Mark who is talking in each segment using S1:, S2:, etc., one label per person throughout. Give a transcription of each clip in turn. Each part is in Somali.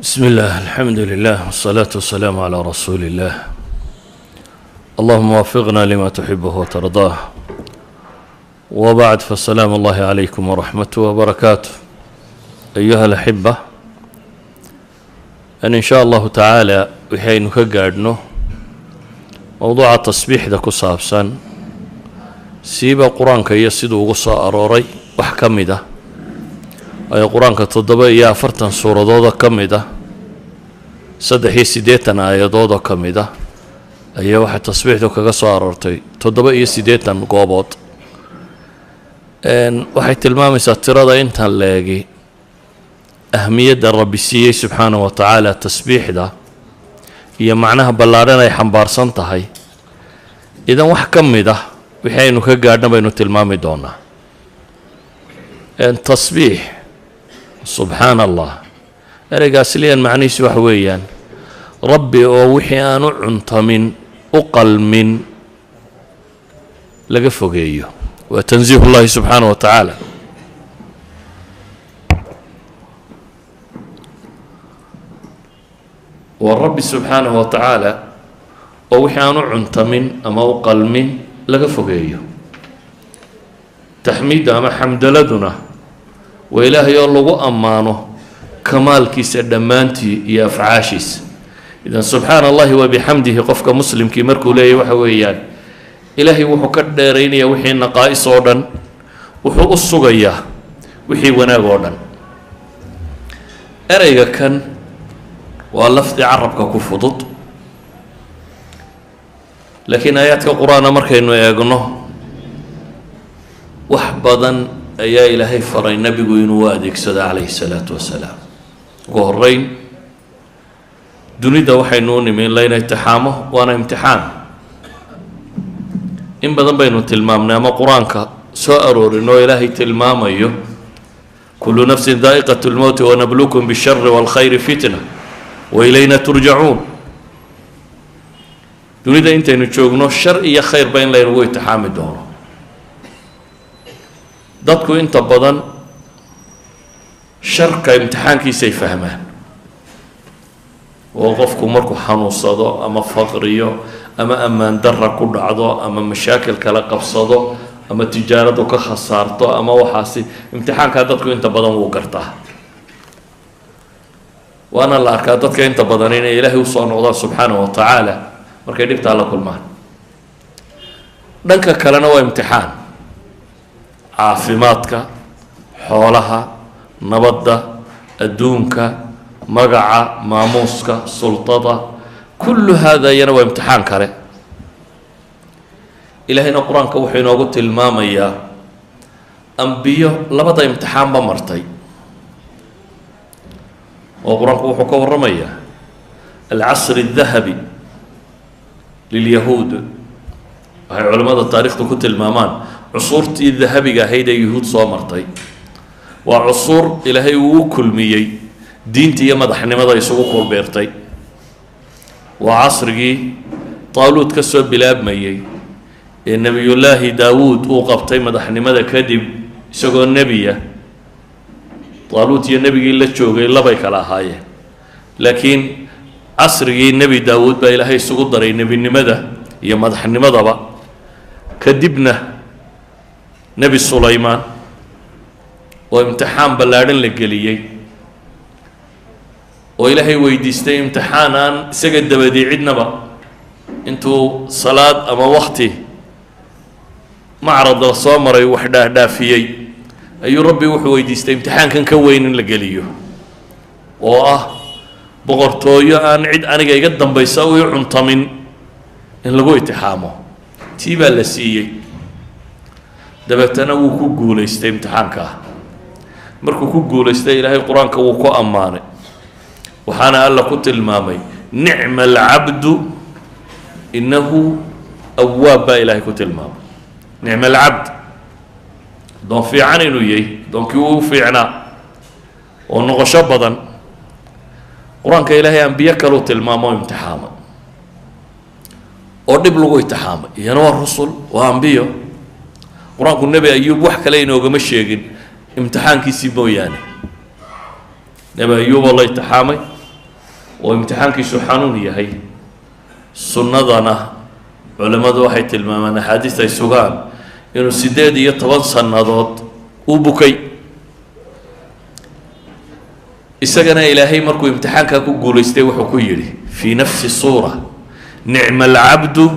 S1: بسم الله، الحمد لله، والصلاة والسلام على رسول الله. اللهم وفقنا لما تحبه وترضاه. وبعد، فالسلام الله عليكم ورحمته وبركاته أيها الأحبة. إن شاء الله تعالى waxaynu ka gaadhno mowduuca tasbiixda ku saabsan, siiba Qur-aanka iyo siduu ugu soo arooray wax ka mid ah, waayo Qur-aanka 47 suuradoodoo ka mid ah, 83 aayadoodoo ka mid ah ayaa waxay tasbiixdu kaga soo aroortay 87 goobood. Waxay tilmaamaysaa tirada intan leegi ahmiyadda Rabbi siiyey subxaanahu wa tacaala tasbiixda iyo macnaha ballaadhan ay xambaarsan tahay. Idan wax ka mid ah wixii aynu ka gaadhna baynu tilmaami doonaa. Tasbiix, subxaana Allah, ereygaas liyan macnihiisu waxa weeyaan Rabbi oo wixii aan u cuntamin, u qalmin, laga fogeeyo. Waa tansiih ullahi subxaanaه wa tacaala. Waa Rabbi subxaanahu wa tacaala oo wixii aan u cuntamin ama u qalmin laga fogeeyo. Taxmiidda ama xamdaladuna waa Ilaahay oo lagu ammaano kamaalkiisa dhammaantii iyo afcaashiisa. Idan subxaana Allahi wa bixamdihi qofka muslimkii markuu leeyahy, waxa weeyaan Ilaahay wuxuu ka dheeraynayaa wixii naqaa'is oo dhan, wuxuu u sugayaa wixii wanaag oo dhan. Ereyga kan waa lafdi carabka ku fudud, laakiin aayaadka Qur-aana markaynu eegno, wax badan ayaa Ilaahay faray nebigu inuu u adeegsado calayhi salaatu wasalaam. Ugu horeyn, dunida waxaynu u nimi in layna imtixaamo, waana imtixaan. In badan baynu tilmaamnay ama Qur-aanka soo aroorin oo Ilaahay tilmaamayo: kullu nafsin daa'iqat lmowti wanabluukum bishari waalkhayri fitna wa ilayna turjacuun. Dunida intaynu joogno shar iyo khayrba in laynagu itixaami doono. Dadku inta badan sharka imtixaankiisay fahmaan, oo qofku markuu xanuunsado ama faqriyo ama ammaan darra ku dhacdo ama mashaakil kala qabsado ama tijaaradu ka khasaarto ama waxaasi, imtixaankaa dadku inta badan wuu gartaa, waana la arkaa dadka inta badan inay Ilaahay usoo noqdaan subxaanahu wa tacaala markay dhibtaa la kulmaan. Dhanka kalena waa imtixaan: caafimaadka, xoolaha, nabadda, adduunka, magaca, maamuuska, sultada, kullu haada iyana waa imtixaan kale. Ilaahayna Qur-aanka wuxuu inoogu tilmaamayaa ambiyo labada imtixaanba martay, oo Qur-aanku wuxuu ka warramayaa alcasr الdahabi lilyahuud. Waxay culimmada taarikhdu ku tilmaamaan cusuurtii dahabiga ahayd ee yuhuud soo martay waa cusuur Ilaahay uu u kulmiyey diinta iyo madaxnimada isugu kulbeertay. Waa casrigii Taaluud ka soo bilaabmayey ee Nebiyullaahi Daawuud uu qabtay madaxnimada kadib isagoo nebiya. Taaluut iyo nebigii la joogay labay kala ahaayeen, laakiin casrigii Nebi Daawuud baa Ilaahay isugu daray nebinimada iyo madaxnimadaba. Kadibna Nebi Sulaymaan oo imtixaan ballaadhan la geliyey, oo Ilaahay weydiistay imtixaan aan isaga dabadii cidnaba, intuu salaad ama wakti macrad la soo maray wax dhaafdhaafiyey, ayuu Rabbi wuxuu weydiistay imtixaankan ka weyn in la geliyo, oo ah boqortooyo aan cid aniga iga dambaysa u i cuntamin in lagu itixaamo. Tii baa la siiyey, dabeetana wuu ku guulaystay imtixaankaa. Markuu ku guulaystay, Ilaahay Qur-aanka wuu ku ammaanay, waxaana Alla ku tilmaamay nicma alcabdu innahu awaab baa Ilaahay ku tilmaamay. Nicma alcabd, addoon fiican inuu yahay, addoonkii uu fiicnaa oo noqosho badan. Qur-aanka Ilaahay ambiye kaluu tilmaamo o imtixaamay oo dhib lagu itixaamay, iyana waa rusul, waa ambiyo. Qur-aanku Nebi Ayuub wax kale inoogama sheegin imtixaankiisii mooyaane. Nebi Ayuub oo la itixaamay Oo imtixaankiisu xanuun yahay. Sunnadana culimmadu waxay tilmaamaan, axaadiis ay sugaan, inuu 18 sannadood uu bukay. Isagana Ilaahay markuu imtixaankaa ku guulaystay wuxuu ku yidhi fii nafsi suura: "Nicma alcabdu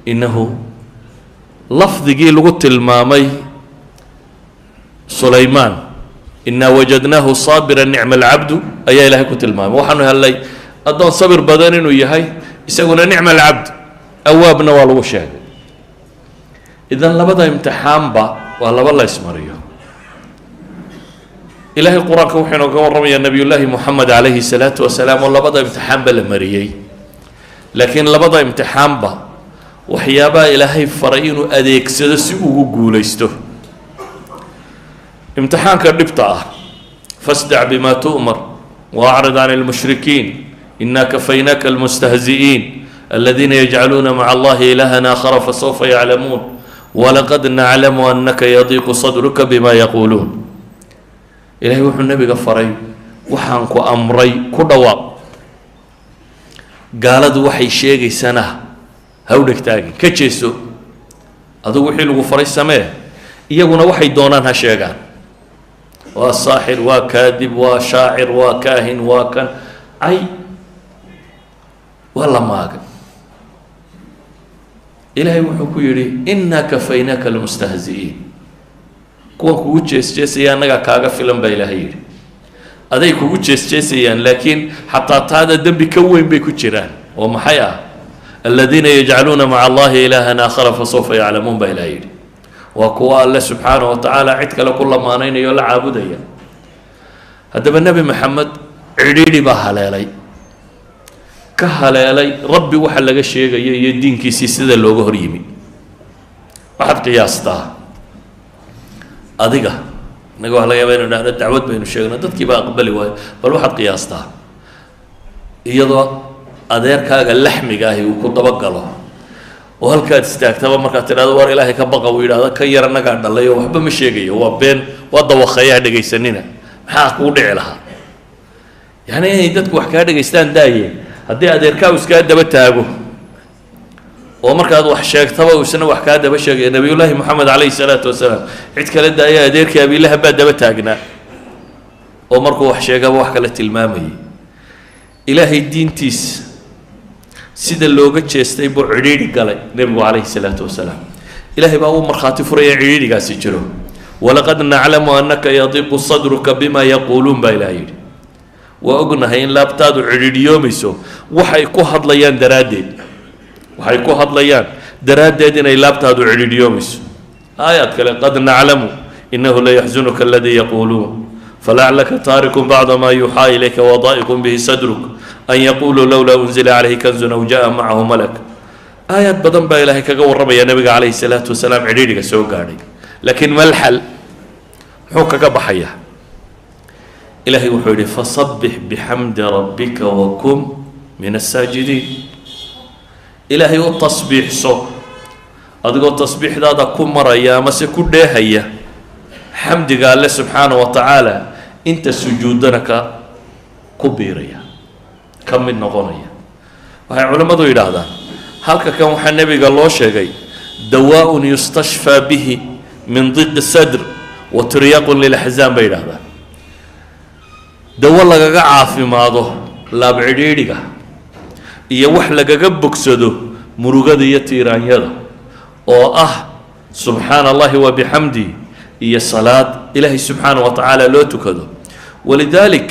S1: innahu". Lafdigii lagu tilmaamay Sulaymaan, "Inaa wajadnaahu saabira, nicma alcabdu", ayaa Ilahay ku tilmaamay. Waxaanu helnay addoon sabir badan inuu yahay. Isaguna nicma alcabd, awaabna waa lagu sheegay. Idan labada imtixaanba waa laba la ismariyo. Ilaahay Qur-aanka wuxuu inooga warramayaa Nabiyullaahi Moxamed calayhi salaatu wasalaam oo labada imtixaanba la mariyey, laakiin labada imtixaanba waxyaabaha Ilaahay faray inuu adeegsado si ugu guulaysto. Imtixaanka dhibta ah: "Fasdac bima tu'mar waacrid can اlmushrikiin, ina kafaynaaka almustahzi'iin aladiina yajcaluuna maca Allahi ilahan aakhara fasawfa yaclamuun, walaqad naclamu anaka yadiiqu sadruka bima yaquuluun". Ilahay wuxuu nebiga faray: waxaan ku amray ku dhawaaq, gaaladu waxay sheegaysana ha u dhegtaagin, ka jeeso. Adigu wixii lagu faray samee, iyaguna waxay doonaan ha sheegaan. Waa saaxir, waa kaadib, waa shaacir, waa kaahin, waa kan cay, waa la maagay. Ilaahay wuxuu ku yidhi: "Inaa kafaynaaka almustahzi'iin". Kuwan kugu jees-jeesaya annagaa kaaga filan, baa Ilaahay yidhi. Aday kugu jees-jeesayaan, laakiin xataa taada dembi ka weyn bay ku jiraan. Oo maxay ah? "Aladiina yajcaluuna maca Allahi ilaahan aakhara fasawfa yaclamuun", baa Ilahay yidhi. Waa kuwa Alle subxaanahu wa tacaala cid kale ku lamaanaynaya oo la caabudaya. Haddaba Nebi Maxamed cidhiidhi baa haleelay, ka haleelay Rabbi waxa laga sheegaya iyo diinkiisii sida looga hor yimi. Waxaad qiyaastaa adiga, innaga waxa laga yaba inu dhahno dacwad baynu sheegno, dadkii baa aqbali waayo. Bal waxaad qiyaastaa iyadoo adeerkaaga laxmiga ahi uu ku dabagalo oo halkaad istaagtaba markaad tidhahdo "War Ilaahay ka baqa", uu yidhahdo "Kan yar annagaa dhalay oo waxba ma sheegayo, waa been, waa dawaqeeyaha, dhegaysanina". Maxaa kugu dhici lahaa? Yani inay dadku wax kaa dhegaystaan daaye, haddii adeerkaagu iskaa daba taago oo markaad wax sheegtaba uu isna wax kaa daba sheegaya. Nabiyullaahi Moxamed calayhi salaatu wasalaam cid kale daaya, adeerkii Abiilahab baa daba taagnaa oo markuu wax sheegaba wax kale tilmaamayay. Ilaahay diintiisa sida looga jeestay buu cidhiidhi galay nebigu calayhi salaatu wasalaam. Ilaahay baa uu markhaati furaya cidhiidhigaasi jiro. "Walaqad naclamu annaka yadiiqu sadruka bima yaquuluun", baa Ilahay yidhi. Waa ognahay in laabtaadu cidhiidhiyoomayso waxay ku hadlayaan daraaddeed, waxay ku hadlayaan daraaddeed inay laabtaadu cidhiidhiyoomayso. Aayaad kale: "Qad naclamu inahu layaxzunuka aladii yaquuluun, falaclaka taarikun bacda ma yuuxaa ilayka wadaa'iqun bihi sadruk an yaquluu lowlaa unzila calayhi kanzun aw jaءa macahu malak". Aayaad badan baa Ilaahay kaga warramaya nabiga calayhi salaatu wasalaam cidhiidhiga soo gaadhay. Laakiin malxal muxuu kaga baxayaa? Ilaahay wuxuu yidhi: "Fasabbix bixamdi rabbika wakun min asaajidiin". Ilaahay u tasbiixso adigoo tasbiixdaada ku maraya amase ku dheehaya xamdiga Alle subxaana wa tacaala, inta sujuudana ka ku biiraya, ka mid noqonaya. Waxay culimmadu yidhaahdaan halka kan waxaa nebiga loo sheegay dawaaءun yustashfaa bihi min diqi sadr wa tiryaqun lilaxzaan, bay yidhahdaan. Dawo lagaga caafimaado laab cidhiidhiga iyo wax lagaga bogsado murugada iyo tiiraanyada, oo ah subxaana Allahi wa bixamdi iyo salaad Ilaahay subxaana wa tacaala loo tukado. Walidaalik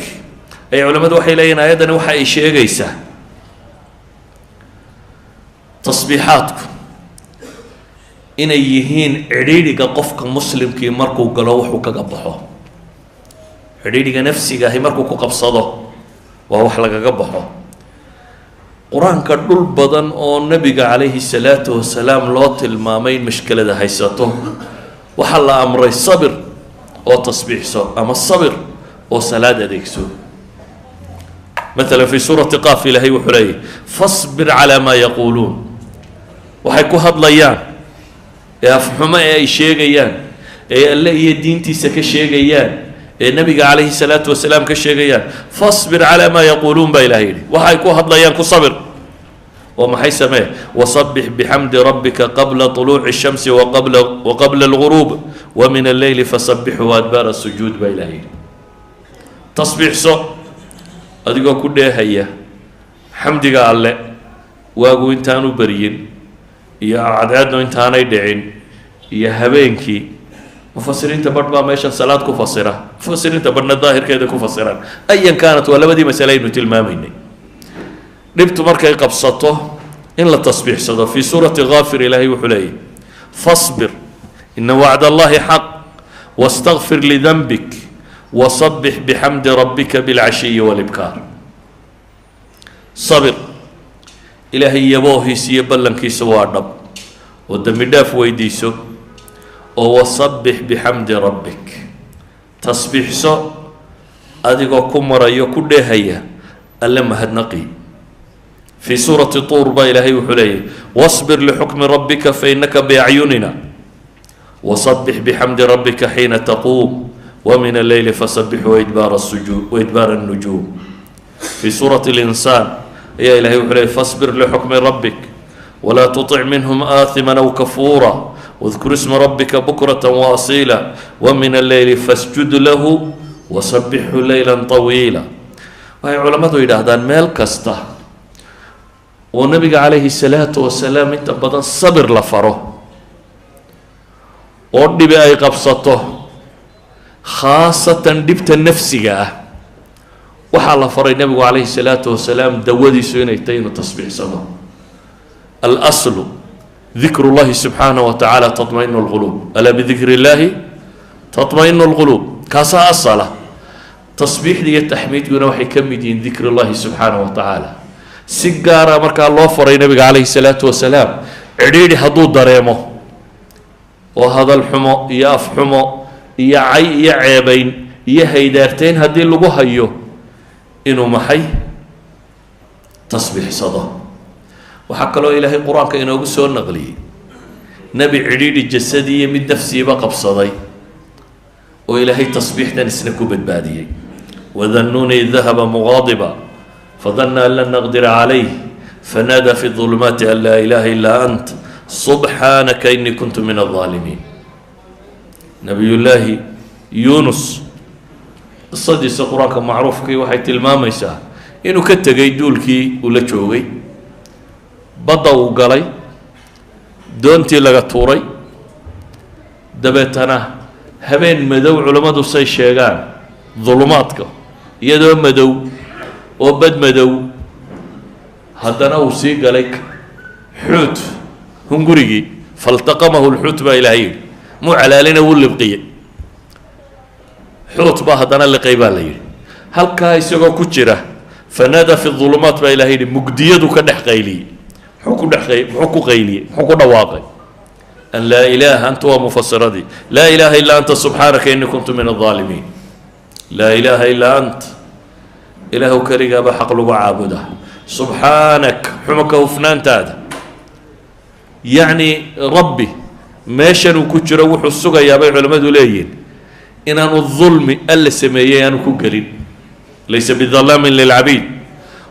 S1: ay culimmadu waxay leeyihin ayaddani waxa ay sheegaysaa tasbiixaadku inay yihiin cidhiidhiga qofka muslimkii markuu galo wuxuu kaga baxo. Cidhiidhiga nafsiga ahi markuu ku qabsado waa wax lagaga baxo. Qur-aanka dhul badan oo nebiga calayhi salaatu wasalaam loo tilmaamay in mashkelada haysato, waxaa la amray sabir oo tasbiixso ama sabir oo salaad adeegso. Matala fi suurati Qaaf Ilaahay wuxuu leeyahy: "Fasbir calaa maa yaquuluun". Waxay ku hadlayaan ee afxumo ee ay sheegayaan, ee Alle iyo diintiisa ka sheegayaan, Ee Nabiga calayhi salaatu wasalaam ka sheegayaan, fasbir calaa maa yaquuluun baa Ilahay yidhi. Waxay ku hadlayaan ku sabir oo maxay samee? Wasabbix bixamdi rabbika qabla طuluuci الshamsi waqabla alguruub wa min alleyli fasabbixhu adbaara sujuud baa Ilahay yidhi. Tasbiixso adigoo ku dheehaya xamdiga Alle waagu intaanu beryin iyo cadceednu intaanay dhicin iyo habeenkii. Mufasiriinta badh baa meeshan salaad ku fasira, mufasiriinta badhna daahirkeeda ku fasiraan. Ayan kaanat, waa labadii masale aynu tilmaamaynay, dhibtu markay qabsato in la tasbiixsado. Fii suurati Kaafir Ilaahay wuxuu leeyahy: fasbir ina wacd Allahi xaq wastakfir lidanbik wasabbix bixamdi rabbika bilcashiyi walibkaar. Sabir, Ilaahay yaboohiisa iyo ballankiisa waa dhab, oo dembi dhaaf weydiiso, oo wasabbix bixamdi rabbik, tasbiixso adigoo ku marayo, ku dheehaya Alle mahadnaqi. Fii suurati Tuur baa Ilaahay wuxuu leeyahy: wasbir lixukmi rabbika fainaka biacyunina wasabbix bixamdi rabbika xiina taquum wa min alleyli fasabbixu waidbaara sujuud waidbaara الnujuum. Fii suurati اlinsaan ayaa Ilahay wuxuu leeyay: fasbir lixukmi rabbik walaa tutic minhum aathiman aw kafuura wadkur isma rabbika bukrata waasiila wa min alleyli fasjud lahu wasabbixhu leyla طawiila. Waxay culammadu yidhaahdaan, meel kasta oo Nabiga calayhi salaatu wasalaam inta badan sabir la faro oo dhibi ay qabsato, khaasatan dhibta nafsiga ah, waxaa la faray Nebigu calayhi salaatu wasalaam dawadiisu inay tahay inuu tasbiixsado. Alaslu dikru llahi subxaanaه wa tacaala taطmainu اlquluub, alaa bidikri اllahi taطmainu اlquluub. Kaasaa asala. Tasbiixda iyo taxmiidkuna waxay ka mid yihiin dikri llahi subxaanaه wa tacaala. Si gaara markaa loo faray Nabiga calayhi salaatu wasalaam cidhiidhi hadduu dareemo oo hadal xumo iyo af xumo iyo cay iyo ceebayn iyo haydaarteyn haddii lagu hayo, inuu maxay? Tasbiixsado. Waxaa kaloo Ilaahay Qur-aanka inoogu soo naqliyey nebi cidhiidhi jasadii iyo mid nafsiiba qabsaday oo Ilaahay tasbiixdan isna ku badbaadiyey: wadannuuni id dahaba mugaadiba fadana an lan naqdira calayh fanaada fi ظulumaati an laa ilaha ilaa ant subxaanaka inii kuntu min الظaalimiin. Nabiyullaahi Yunus qisadiisa Qur-aanka macruufkii waxay tilmaamaysaa inuu ka tegay duulkii uu la joogay, badda uu galay, doontii laga tuuray, dabeetana habeen madow, culammadu say sheegaan dulumaadka, iyadoo madow oo bad madow, haddana uu sii galay xuut, hungurigii. Faltaqamahu lxuut baa Ilahay yidhi. Muu calaalina, wuu libqiyey, xuut baa haddana liqay baa la yidhi. Halkaa isagoo ku jira, fanaada fi ulumaat baa Ilahay yidhi, mugdiyadu ka dhex qayliyey. Muxuu ku dhex, muxuu ku qayliyey, muxuu ku dhawaaqay? An laa ilaha anta, waa mufasiradii, laa ilaha illaa anta subxaanaka inii kuntu min الظaalimiin. Laa ilaha illaa ant, Ilaahu keligaaba xaq lagu caabuda, subxaanak, xumo ka hufnaantaada. Yacni Rabbi meeshanuu ku jiro wuxuu sugayaa, bay culimmadu leeyihin, inaanu dulmi Alla sameeyey aanu ku gelin, laysa bidalaamin lilcabiid.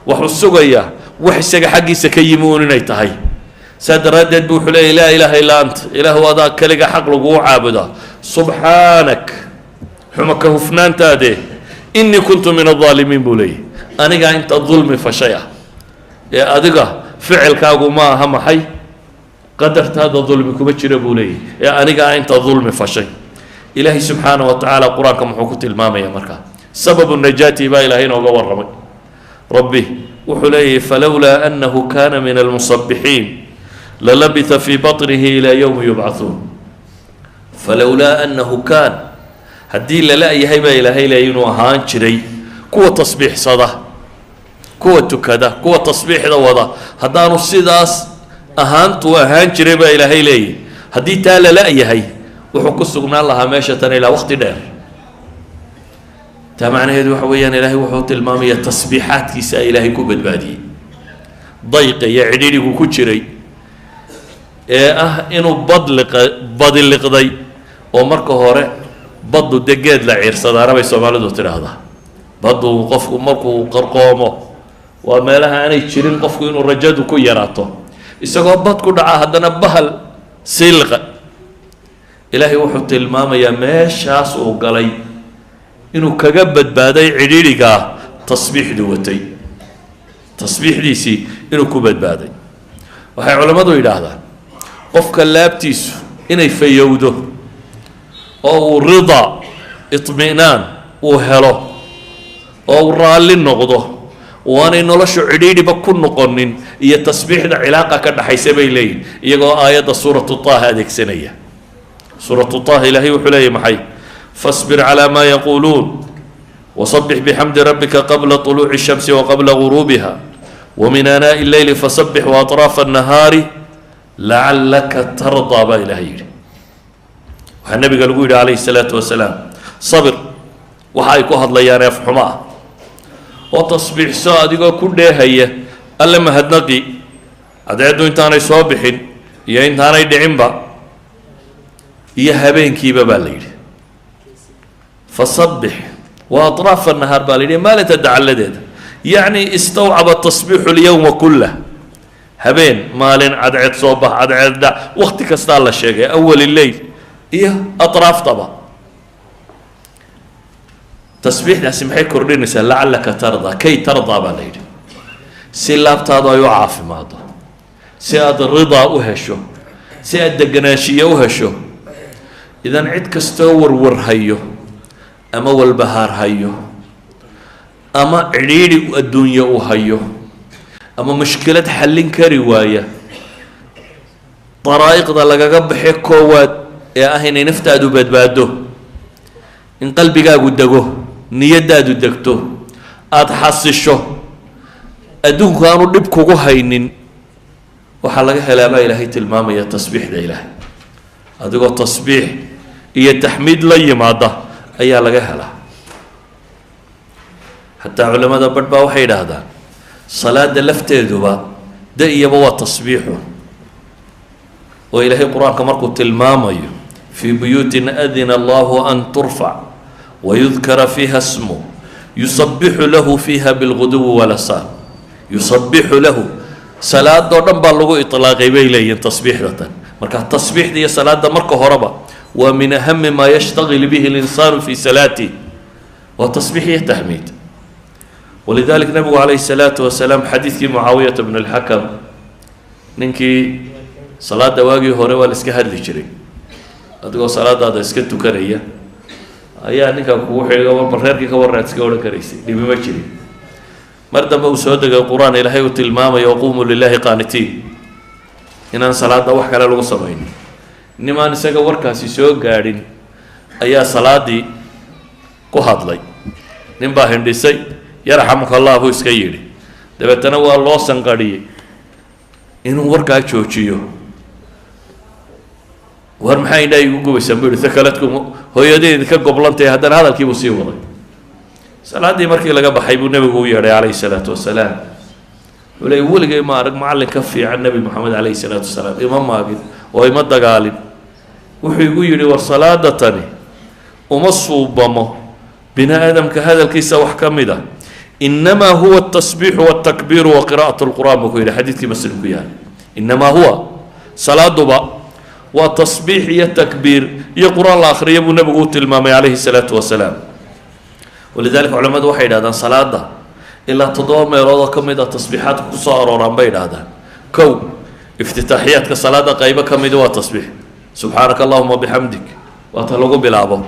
S1: Wuxuu sugayaa wax isaga xaggiisa ka yimi uun inay tahay. Saa daraaddeed bu wuxuu leeyay: laa ilaaha illaa ant, Ilaahu adaa keliga xaq laguu caabudaa, subxaanak, xumo ka hufnaantaade, inii kuntu min aldaalimiin buu leeyahy, anigaa inta dulmi fashay ah ee adiga ficilkaagu ma aha, maxay, qadartaada dulmi kuma jira buu leeyahy, ee anigaa inta dulmi fashay. Ilaahay subxaana wa tacaala Qur-aanka muxuu ku tilmaamaya markaa? Sababu najaati baa Ilahay inooga warramay. Rabbi wuxuu leeyahy: falowlaa anahu kana min almusabixiin lalabitha fii baطnihi ilaa yowmi yubcahuun. Falowlaa anahu kaan, haddii lala yahay baa Ilaahay leeyay inuu ahaan jiray kuwa tasbiixsada, kuwa tukada, kuwa tasbiixda wada, haddaanu sidaas ahaantuu ahaan jiray baa Ilaahay leeyahy, haddii taa lala yahay, wuxuu ku sugnaan lahaa meesha tan ilaa waqti dheer. Taa macnaheedu waxa weeyaan, Ilaahay wuxuu tilmaamaya tasbiixaadkiisa Ilaahay ku badbaadiyey dayqa iyo cidhidhigu ku jiray ee ah inuu badliqa badiliqday oo marka hore Baddu dee geed la ciirsadaana bay Soomaalidu tidhaahdaa. Baddu qofku markuu qarqoomo waa meelaha aanay jirin qofku inuu rajadu ku yaraato, isagoo bad ku dhaca haddana bahal siiliqa. Ilaahay wuxuu tilmaamayaa meeshaas uu galay inuu kaga badbaaday cidhiidhigaa tasbiixdu watay, tasbiixdiisii inuu ku badbaaday. Waxay culammadu yidhaahdaan qofka laabtiisu inay fayowdo oo uu rida itmi'naan uu helo oo uu raalli noqdo waanay noloshu cidhiidhiba ku noqonin iyo tasbiixda cilaaqa ka dhaxaysa bay leeyihin, iyagoo aayadda suuratu Taaha adeegsanaya. Suuratu Taaha Ilaahay wuxuu leeyahy maxay? Fasbir calaa maa yaquuluun wasabbix bixamdi rabbika qabla طuluuci الshamsi waqabla guruubiha wamin aanaa'i اlleyli fasabbix waaطraafa الnahaari lacallaka tardaa baa Ilahay yidhi. Waxaa nabiga lagu yidhi calayhi الsalaatu wasalaam: sabir waxa ay ku hadlayaan eefxumo ah oo tasbiixso adigoo ku dheehaya Alle mahadnaqi, cadceeddu intaanay soo bixin iyo intaanay dhicinba iyo habeenkiiba baa la yidhi. Fasabbix wa atraafa nahaar baa la yidhi, maalinta dacalladeeda. Yacni istawcaba tasbiixu lyowma kullah, habeen, maalin, cadceed soo bax, cadceed dhac, wakti kastaa la sheegay, awal leyl iyo atraaftaba. Tasbiixdaasi maxay kordhinaysaa? Lacallaka tardaa, kay tardaa baa la yidhi, si laabtaadu ay u caafimaado, si aada ridaa u hesho, si aad deganaanshiye u hesho. Idan cid kastoo warwar hayo ama walbahaar hayo ama cidhiidhi adduunye u hayo ama mushkilad xallin kari waaya, daraa'iqda lagaga baxe koowaad ee ah inay naftaadu badbaado, in qalbigaagu dego, niyadaadu degto, aada xasisho, adduunku aanu dhib kugu haynin, waxaa laga helaa baa Ilaahay tilmaamaya tasbiixda Ilaahay. Adigoo tasbiix iyo taxmiid la yimaada ayaa laga helaa. Xataa culimada badh baa waxay yidhaahdaan salaada lafteeduba da iyaba waa tasbiixu, oo Ilaahay qur-aanka markuu tilmaamayo fii buyuutin adina Allahu an turfac wayudkara fiiha smu yusabixu lahu fiiha bilguduwi walasaal, yusabixu lahu, salaadoo dhan baa lagu itlaaqay bay leeyihin tasbiixda tan. Marka tasbiixda iyo salaada marka horeba waa min ahami maa yashtagil bihi linsaanu fi salaatih, waa tasbiix iyo taxmiid. Walidalik nabigu calayhi salaatu wasalaam xadiidkii Mucaawiyata bn اlxakam, ninkii salaada waagii hore waa la iska hadli jiray, adigoo salaadaada iska tukanaya ayaa ninka kugu xiga warba reerkii ka warran aad iska odhan karaysay, dhibi ma jirin. Mar dambe uu soo degay qur-aan Ilaahay uu tilmaamayo waqumuu lilahi qaanitiin, inaan salaada wax kale lagu samaynin. Nimaan isaga warkaasi soo gaadhin ayaa salaadii ku hadlay. Nin baa hindhisay, yarxamuka Allah buu iska yidhi. Dabeetana waa loo sanqadhiyey inuu warkaa joojiyo. War maxaa indhaha igu gubaysaan buu yihi, thakaladku hooyadii idinka goblantay. Haddana hadalkiibuu sii waday. Salaaddii markii laga baxay buu nebigu u yeedhay calayhi salaatu wasalaam. Wuxuu leey: weligay ma arag macallin ka fiican Nebi Moxamed calayhi salaatu wasalaam, ima maagin oo ima dagaalin. Wuxuu igu yidhi: war salaada tani uma suubamo bini aadamka hadalkiisa wax ka mid a, inamaa huwa atasbiixu waltakbiiru wa qira'at lqur'aan buu ku yidhi. Xadiidkii Muslim ku yahay, inamaa huwa, salaaduba waa tasbiix iyo takbiir iyo qur-aan la akhriyo buu nebigu u tilmaamay calayhi salaatu wasalaam. Walidalika culamadu waxay yidhahdaan salaada ilaa 7 meelood oo ka mid a tasbiixaadka kusoo arooraan bay yidhahdaan. Kow, iftitaaxiyaadka salaada qaybo ka midi waa tasbiix, subxaanaka allahuma bixamdik waa ta lagu bilaabo,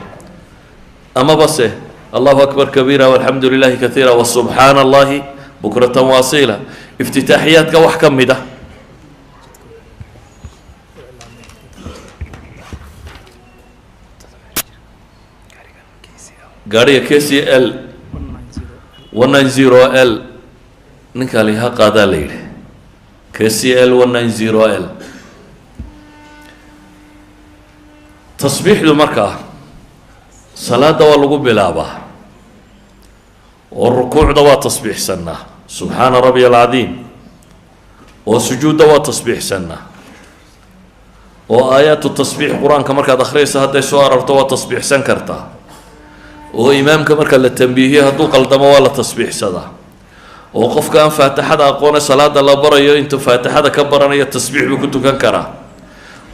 S1: amaba se allahu akbar kabiira walxamdu lilahi kaiira wasubxaana Allahi bukratan waasiila, iftitaaxiyaadka wax ka mid a. Gaariga KCL 190 L ninkaa liha qaadaa la yidhi, KCL 190 L. Tasbiixdu markaa salaada waa lagu bilaabaa oo rukuucda waa tasbiixsanaa, subxaana rabiya alcadiim, oo sujuudda waa tasbiixsanaa. Oo aayaatu tasbiix Qur-aanka markaad akhriyayso hadday soo ararto, waa tasbiixsan kartaa. Oo imaamka marka la tambiihiyo hadduu qaldamo, waa la tasbiixsadaa. Oo qofka aan Faatixada aqoone salaada la barayo, intuu Faatixada ka baranayo tasbiix buu ku tukan karaa.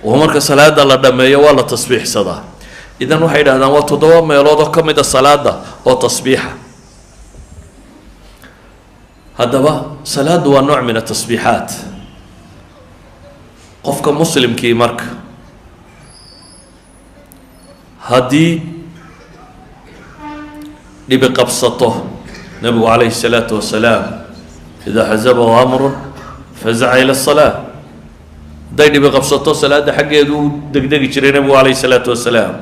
S1: Oo marka salaada la dhammeeyo waa la tasbiixsadaa. Idan waxay yidhahdaan waa 7 meelood oo ka mid a salaada oo tasbiixa. Haddaba salaaddu waa nooc min atasbiixaat. Qofka muslimkii marka haddii dhibi qabsato, Nebigu calayhi الsalaatu wasalaam إذا حزبه أمر فزع إلى الصلاة, hadday dhibi qabsato salaadda xaggeedu u degdegi jiray Nebigu calayhi الsalaatu wasalaam.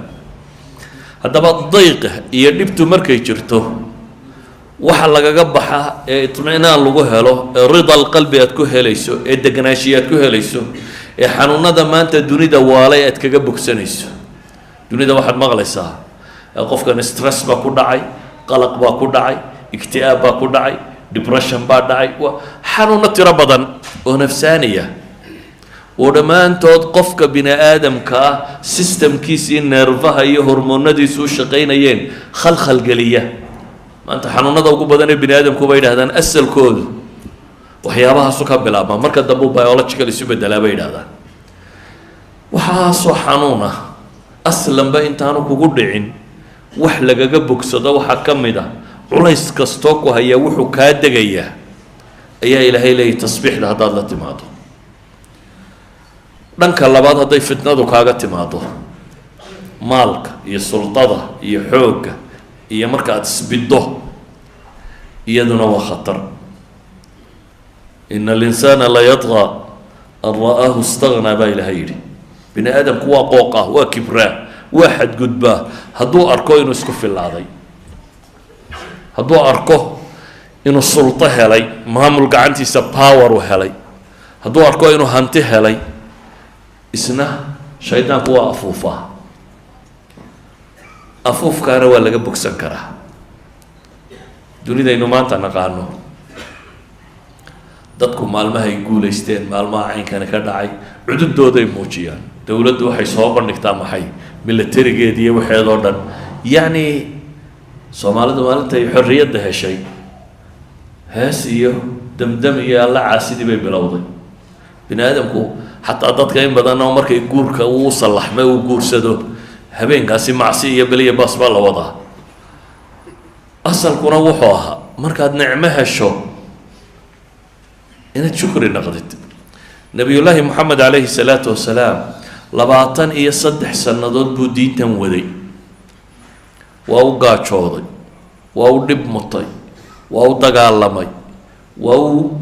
S1: Haddaba dayqa iyo dhibtu markay jirto, waxa lagaga baxa ee itminaan lagu helo, ee رضا القلب aad ku helayso, ee deganaanshiya aad ku helayso, ee xanuunada maanta dunida waalay aad kaga bogsanayso. Dunida waxaad maqlaysaa qofkan stress baa ku dhacay, qalaq baa ku dhacay, ikti'aab baa ku dhacay, depression baa dhacay, xanuuno tiro badan oo nafsaaniya oo dhammaantood qofka bini aadamka ah systemkiisii neerfaha iyo hormoonadiisu u shaqaynayeen khalkhalgeliya. Maanta xanuunada ugu badan ee bini aadamku bay yidhahdaan asalkoodu waxyaabahaasu ka bilaabmaa, marka dambe u biological isu bedelaa bay yidhahdaan. Waxaasoo xanuun ah aslanba intaanu kugu dhicin wax lagaga bogsado waxaa ka mid ah, culays kastoo ku hayaa wuxuu kaa degayaa ayaa Ilaahay leeyahy tasbiixda haddaad la timaado. Dhanka labaad, hadday fitnadu kaaga timaado maalka iyo sultada iyo xoogga iyo marka aada isbiddo, iyaduna waa khatar. إن الإنسان ليطغى أن رآه استغنى baa Ilahay yidhi. Bini aadamku waa qooqa, waa kibraa, waa xadgudbaa hadduu arko inuu isku filaaday, hadduu arko inuu sulto helay, maamul gacantiisa power u helay, hadduu arko inuu hanti helay. Isna shaydaanku waa afuufaa. Afuufkaana waa laga bogsan karaa. Dunidaynu maanta naqaano, dadku maalmahay guulaysteen, maalmaha caynkani ka dhacay, cududooday muujiyaan. Dowladdu waxay soo bandhigtaa maxay militarigeed iyo waxeedoo dhan. Yacni Soomaalidu maalintay xorriyadda heshay, hees iyo damdam iyo Alla caasidii bay bilowday. Bini aadamku xataa dadka in badan oo markay guurka uu sallaxmay uu guursado, habeenkaasi macsi iyo beliya baas baa la wadaa. Asalkuna wuxuu ahaa markaad nicmo hesho inaad shukri naqdid. Nabiyullaahi Moxamed calayhi salaatu wasalaam 23 sannadood buu diintan waday. Waa u gaajooday, waa u dhib mutay, waa u dagaalamay, waa u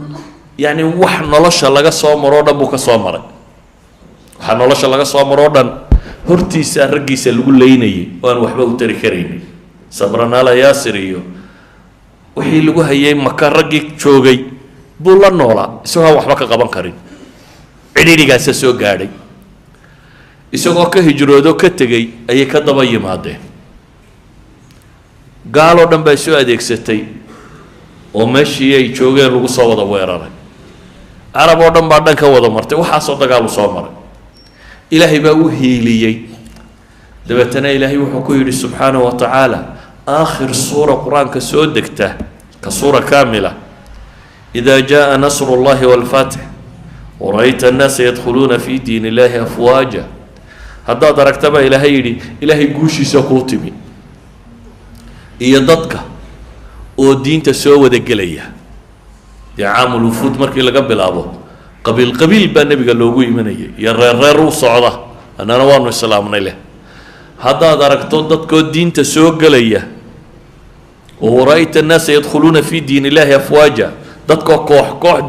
S1: yacni wax nolosha laga soo maroo dhan buu ka soo maray. Waxaa nolosha laga soo maroo dhan hortiisa raggiisa lagu leynayay oo aan waxba u tari karaynin. Sabranaala Yaasir iyo wixii lagu hayay Maka raggii joogay buu la noolaa isagoo aan waxba ka qaban karin. Cidhiidhigaasa soo gaadhay. Isagoo ka hijroodo ka tegey ayay ka daba yimaadeen. Gaaloo dhan baa soo adeegsatay oo meeshii ay joogeen lagu soo wada weeraray. Carab oo dhan baa dhan ka wada martay. Waxaasoo dagaalu soo maray, Ilaahay baa u hiiliyey. Dabeetana Ilaahay wuxuu ku yidhi subxaanahu wa tacaala aakhir suura Qur-aanka soo degta ka suura kaamila: إذا جاء نصر الله والفتح ورأيت الناس يدخلون في دين الله أفواجا. Haddaad aragta baa Ilaahay yidhi, Ilaahay guushiisa kuu timi iyo dadka oo diinta soo wada gelaya. Dee caamul wufuud markii laga bilaabo, qabiil qabiil baa Nebiga loogu imanayay iyo reer reer u socda, annana waanu islaamnay leh. Haddaad aragto dadkoo diinta soo gelaya oo ورأيت الناس يدخلون في دين الله أفواجا, dadkoo koox koox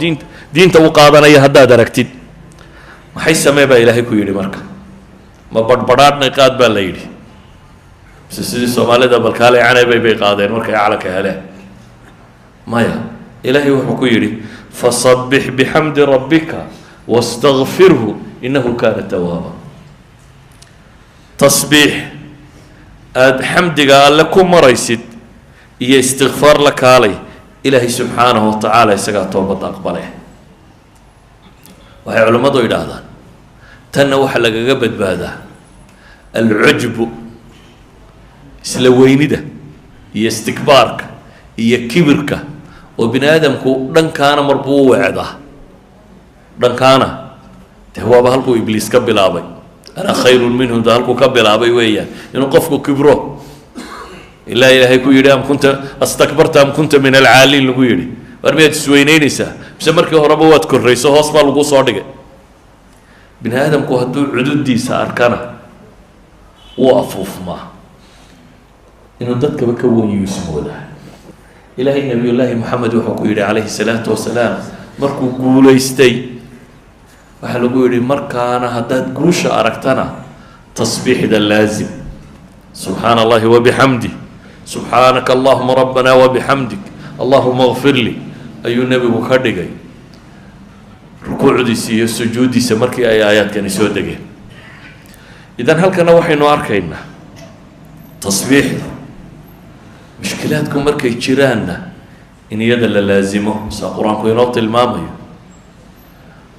S1: diinta u qaadanaya haddaad aragtid, maxay samee baa Ilaahay ku yidhi? Marka ma badhbadhaadhnay qaad baa la yidhi, mise sidii Soomaalida balkaalay canaybay bay qaadeen markay calanka heleen? Maya, Ilaahay wuxuu ku yidhi: فسبح بحمد ربك واستغفره إنه كان توابا. Tasbiix aada xamdiga Alle ku maraysid iyo istikfaar la kaalay. Ilaahay subxaanahu wa tacaala isagaa toobadda aqbale. Waxay culimmadu yidhaahdaan Tanna waxaa lagaga badbaadaa alcujbu, isla weynida iyo istikbaarka iyo kibirka, oo bini aadamku dhankaana marbuu u weecdaa, dhankaana dee waaba halkuu Ibliis ka bilaabay, "Ana khayrun minhu", da halkuu ka bilaabay weeyaan inuu qofku kibro, ilaa Ilaahay ku yidhi, "Am kunta astakbarta am kunta min alcaaliin?" lagu yidhi. War miyaad isweyneynaysaa mise markii horeba waad korrayso, hoos baa lagu soo dhigay? Bini aadamku hadduu cududiisa arkana wuu afuufmaa, inuu dadkaba ka wenyu ismoodaa. Ilaahay Nabiyullaahi Moxamed wuxuu ku yidhi calayhi salaatu wasalaam markuu guulaystay, waxaa lagu yidhi, markaana haddaad guusha aragtana tasbiixda laazim, "Subxaana Allahi wabixamdih, subxaanaka allahuma rabbana wabixamdik, allahuma kfir li", ayuu nebigu ka dhigay rukuucdiisa iyo sujuuddiisa markii ay aayaadkani soo degeen. Idan halkana waxaynu arkaynaa tasbiixdu mushkilaadku markay jiraanna in iyada la laasimo, saa Qur-aanku inoo tilmaamayo,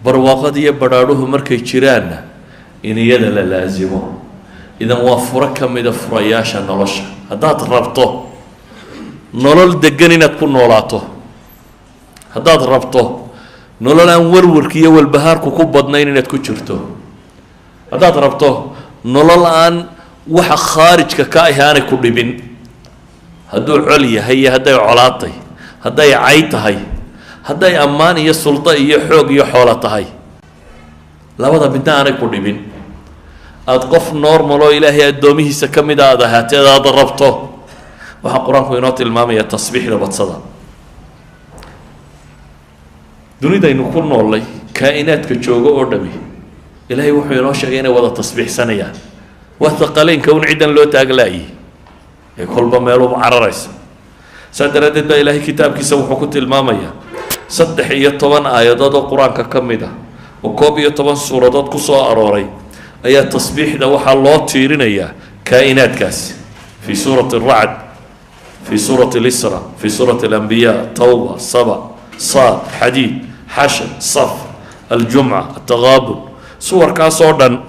S1: barwaaqada iyo badhaadhuhu markay jiraanna in iyada la laasimo. Idan waa furo ka mida furayaasha nolosha. Haddaad rabto nolol degan inaad ku noolaato, haddaad rabto nolol aan warwarka iyo walbahaarku ku badnayn inaad ku jirto, haddaad rabto nolol aan waxa khaarijka ka ahi aanay ku dhibin, hadduu col yahay iyo hadday colaadtay, hadday cay tahay, hadday ammaan iyo suldo iyo xoog iyo xoolo tahay, labada midna aanay ku dhibin, aada qof normal oo Ilaahay addoomihiisa ka mida aada ahaateed aada rabto, waxaa Qur-aanku inoo tilmaamaya tasbiixda badsada. Dunidaynu ku noollay kaa'inaadka joogo oo dhami, Ilaahay wuxuu inoo sheegay inay wada tasbiixsanayaan. Waa thaqaleynka un ciddan loo taaglaayay ee kolba meeluba cararaysa. Saa daraaddeed baa Ilaahay kitaabkiisa wuxuu ku tilmaamayaa 13 aayadood oo Qur-aanka ka mid ah oo 11 suuradood ku soo arooray ayaa tasbiixda waxaa loo tiirinayaa kaa'inaadkaasi, fi suurati Aracd, fi suurati Alisra, fi suurati Alambiya, Tawba, Saba, Saad, Xadiid, Xashr, Saf, Aljumca, Ataqaabun, suwarkaas oo dhan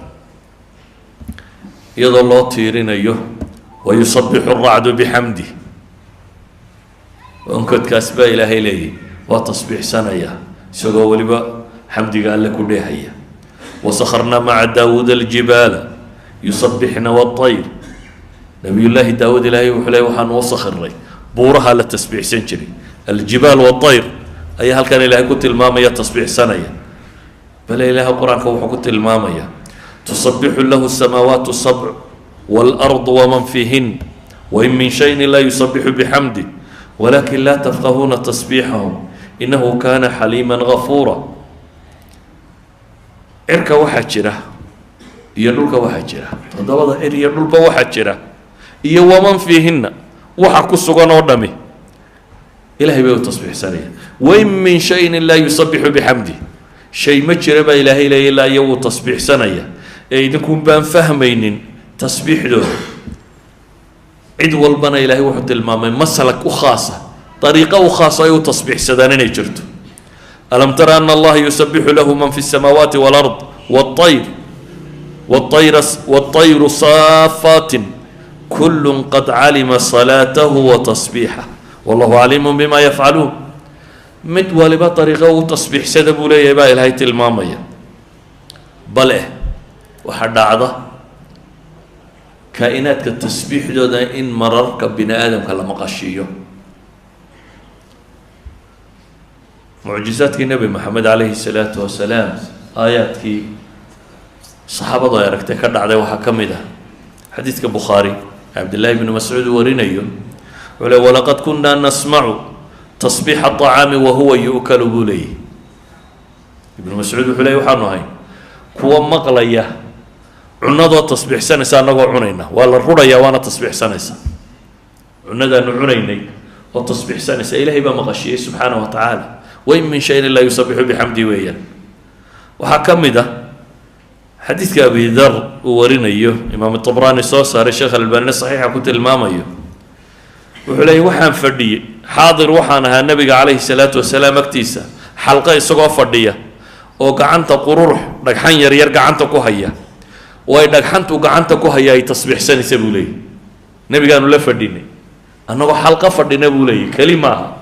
S1: iyadoo loo tiirinayo. "Wayusabixu aracdu bixamdih", onkodkaas baa Ilaahay leeyahy waa tasbiixsanaya isagoo weliba xamdiga Alle ku dheehaya. "Wasakharnaa maca Daawuud aljibaala yusabixna waطayr". Nabiyullaahi Daawuud Ilaahay wuxuu leey waxaanu u sakhiray buuraha la tasbiixsan jiray. Aljibaal waطayr ayaa halkan Ilaahay ku tilmaamaya tasbiixsanaya. Bale Ilaahay Qur-aanka wuxuu ku tilmaamaya, "Tusabixu lahu samaawaat sabc wاlأrض wman fiihin wain min shayin laa yusabixu bixamdih walakin laa tafqahuuna tasbiixahum inahu kana xaliima gafuura". Cirka waxaa jira iyo dhulka waxaa jira, toddobada cir iyo dhulba waxaa jira iyo waman fiihinna, waxa ku sugan oo dhami Ilahay bay u tasbiixsanayaan. "Wain min shayin laa yusabixu bixamdih", shay ma jira baa Ilaahay leeya ilaa iyo wuu tasbiixsanaya ee idinkun baan fahmaynin tasbiixdooda. Cid walbana Ilaahay wuxuu tilmaamay maslak u khaasa, dariiqo u khaasa ay u tasbiixsadaan inay jirto. "Alam tara ana Allaha yusabixu lahu man fi الsamaawaati wاlard wاطayr wاطayru saafaatin kulu qad calima salaatahu wa tasbiixah wallahu caliimu bima yafcaluun". Mid waliba dariiqo u tasbiixsada buu leeyahay baa Ilaahay tilmaamaya. Bale waxaa dhacda kaa'inaadka tasbiixdooda in mararka bini aadamka la maqashiiyo. Mucjizaadkii Nebi Moxamed calayhi salaatu wasalaam, aayaadkii saxaabadu ay aragtay ka dhacday waxaa ka mid ah xadiidka Bukhaari Cabdillahi bni Mascuud warinayo. Wuxuu le, "Walaqad kunaa nasmacu tasbiixa aطacaami wahuwa yu'kalu", buu leeyahy Ibnu Mascuud. Wuxuu ley, waxaanu ahay kuwa maqlaya cunadoo tasbiixsanaysa annagoo cunayna. Waa la rurayaa waana tasbiixsanaysa, cunadaanu cunaynay oo tasbiixsanaysa Ilahay baa maqashiyey subxaana wa tacaala. "Wain min shayin laa yusabixu bixamdi" weeyaan. Waxaa ka mid ah xadiidka Abi Dar uu warinayo, Imaam Tabraani soo saaray, Sheekh Albanina saxiixa ku tilmaamayo. Wuxuu leeyay, waxaan fadhiyey, xaadir waxaan ahaa Nebiga calayhi salaatu wasalaam agtiisa xalqo isagoo fadhiya Oo gacanta qururux dhagxan yaryar gacanta ku haya oo ay dhagxantu gacanta ku haya ay tasbiixsanaysa buu leeyahy. Nebigaanu la fadhinay annagoo xalqa fadhina buu leeyahy, keli maaha.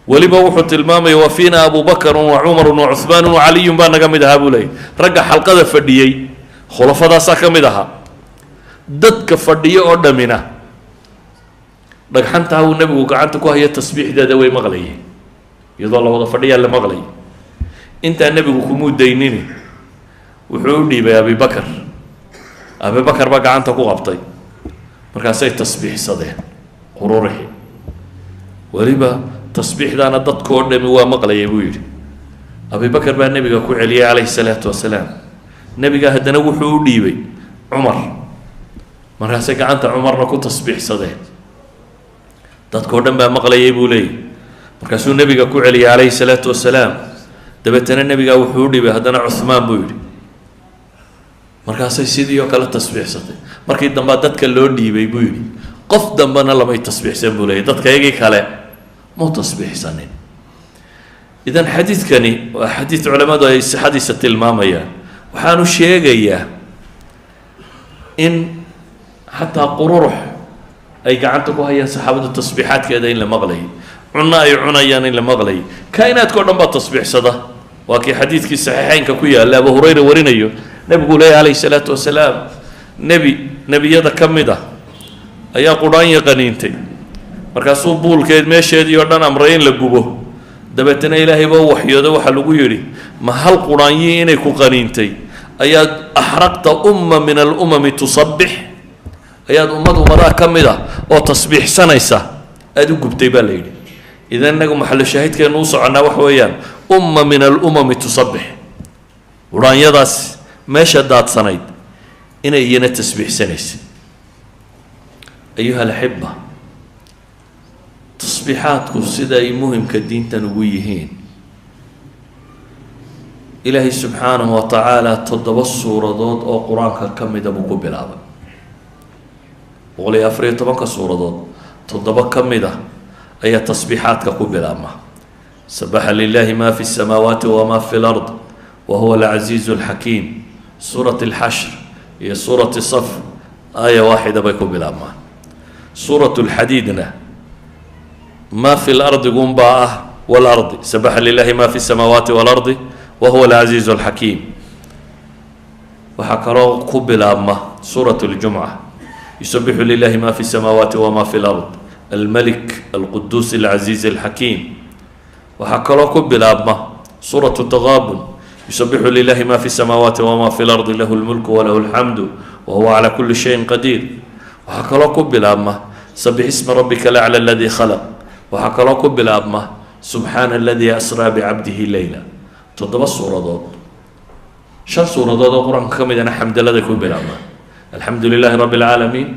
S1: Weliba wuxuu tilmaamaya wa fiina abu bakrun wa cumarun wa cuhmaanun wa caliyun baa naga mid ahaa buu leeyahy. Ragga xalqada fadhiyey khulafadaasaa ka mid ahaa. Dadka fadhiyo oo dhamina dhagxantaa uu nebigu gacanta ku hayo tasbiixdeeda way maqlayeen, iyadoo la wada fadhiyaa la maqlayay. Intaa nebigu kumuu daynini, wuxuu u dhiibay Abibakar. Abibakar baa gacanta ku qabtay, markaasay tasbiixsadeen qururixi. Weliba tasbiixdaana dadkoo dhami waa maqlayay buu yidhi. Abibakar baa nebiga ku celiyey calayhi salaatu wasalaam. Nebiga haddana wuxuu u dhiibay Cumar, markaasay gacanta Cumarna ku tasbiixsadeen, dadkoo dhan baa maqlayay buu leeyahy. Markaasuu nebiga ku celiyey calayhi salaatu wasalaam. Dabeetana nebigaa wuxuu u dhiibay haddana Cuhmaan buu yidhi, markaasay sidii oo kale tasbiixsatay. Markii dambaa dadka loo dhiibay buu yidhi, qof dambena lamay tasbiixsan buu leeyay, dadka iyagii kale muu tasbiixsanin. Idan xadiidkani waa xadiid culamadu ay sixadiisa tilmaamayaan. Waxaanu sheegayaa in xataa qururux ay gacanta ku hayaan saxaabadu tasbiixaadkeeda in la maqlayay, cunno ay cunayaan in la maqlayay. Kainaadka o dhan baa tasbiixsada. Waa kii xadiidkii saxiixeynka ku yaalla Abu Hurayra warinayo, nebigu leeyahy calayhi salaatu wasalaam, nebi nebiyada ka mid ah ayaa qudhaanya qaniintay, markaasuu buulkeed meesheedii oo dhan amray in la gubo. Dabeetana Ilaahay baa u waxyooday, waxaa lagu yidhi, ma hal qudhaanyii inay ku qaniintay ayaad axraqta umma min alumami tusabbix, ayaad ummad ummadaha ka mid ah oo tasbiixsanaysa aada u gubtay baa la yidhi. Idan inagu maxalu shaahidkeenu u soconnaa waxa weeyaan umma min alumami tusabbix, qudhaanyadaas meesha daadsanayd inay iyana tasbiixsanaysa. Ayuha alaxiba, tasbiixaadku sida ay muhimka diintan ugu yihiin, Ilaahay subxaanahu wa tacaala 7 suuradood oo Qur-aanka ka mida buu ku bilaabay. 114-ka suuradood 7 ka mid a ayaa tasbiixaadka ku bilaabma. Sabaxa lilahi ma fi الsamaawaati wama fi lard wa huwa alcaziizu alxakiim. Suurat alxashr iyo suurati saf aaya waaxida bay ku bilaabmaan. Suurat lxadiidna ma fi lardigunbaa ah walardi, sabaxa lilahi ma fi الsamaawaati walardi wa huwa alcaziizu alxakiim. Waxaa kaloo ku bilaabma suurat اljumca, yusabixu lilahi ma fi الsamaawaati wama fi lard almalik alquduus alcaziiz alxakiim. Waxaa kaloo ku bilaabma suuratu taqaabun, yusabixu lilahi ma fi الsamaawaati wama fi lardi lahu lmulku walahu alxamdu wahuwa cala kuli shayin qadiir. Waxaa kaloo ku bilaabma sabix isma rabbika alacla aladi khalaq. Waxaa kaloo ku bilaabma subxaana aladi asraa bicabdihi leyla. 7 suuradood, 5 suuradood oo Qur-aanka ka midana xamdalada ku bilaabmaan: alxamdu lilahi rabbi alcaalamiin,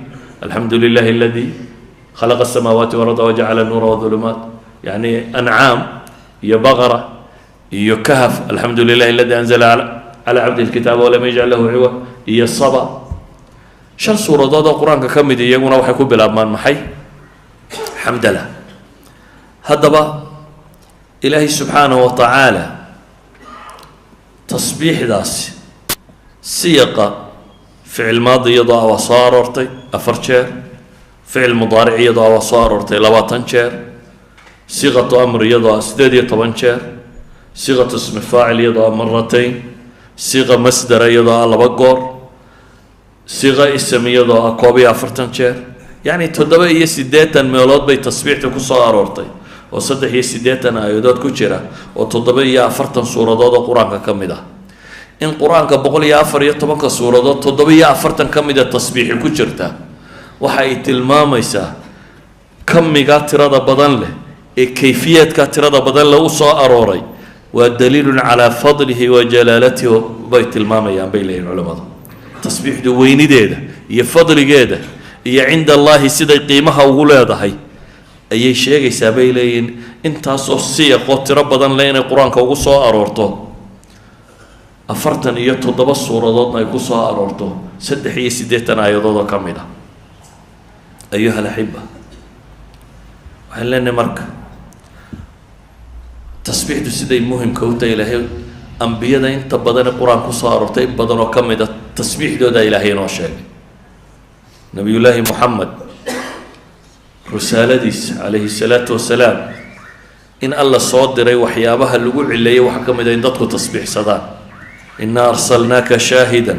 S1: alxamdu lilahi aladi khalaqa asamaawaati walarda wajacala nuura wadulumaat, yacni Ancaam iyo Baqara iyo Kahf, alxamdu lilahi aladi anzala cala cabdihi alkitaaba walam yajcal lahu ciwa, iyo Saba. 5 suuradood oo Qur-aanka ka mid iyaguna waxay ku bilaabmaan maxay? Xamdala. Haddaba Ilaahay subxaanahu wa tacaala tasbiixdaasi siyaqa ficil maadi iyadoo ah waa soo aroortay 4 jeer, ficil mudaaric iyadoo ah waa soo aroortay 20 jeer, siiqatu amr iyadoo ah 18 jeer, siiqatu ismi faacil iyadoo ah maratayn, siiqa masdara iyadoo ah 2 goor, siiqa ism iyadoo ah 41 jeer. Yacni 87 meelood bay tasbiixda ku soo aroortay oo 83 aayadood ku jira oo 47 suuradood oo Qur-aanka ka mid ah. In Qur-aanka 114-ka suuradood 47 ka mida tasbiixi ku jirta waxa ay tilmaamaysaa kamigaa tirada badan leh ee kayfiyaadka tirada badan leh u soo arooray waa daliilun calaa fadlihi wa jalaalatihi bay tilmaamayaan, bay leeyihin culamadu. Tasbiixdu weynideeda iyo fadligeeda iyo cinda Allahi siday qiimaha ugu leedahay ayay sheegaysaa, bay leeyihin, intaasoo siyaqoo tiro badan leh inay Qur-aanka ugu soo aroorto, 47 suuradoodna ay ku soo aroorto, 83 aayadood oo ka mid ah. Ayuha alaxiba, waxaan leenahay marka tasbiixdu siday muhimka u tahay Ilaahay Ambiyada inta badan ee Qur-aan kusoo aroortay, in badan oo ka mid a tasbiixdooda Ilaahay inoo sheegay. Nabiyullaahi Moxamed risaaladiisa calayhi salaatu wasalaam, in Alla soo diray, waxyaabaha lagu cileeyay waxaa ka mid a in dadku tasbiixsadaan. Inaa arsalnaaka shaahida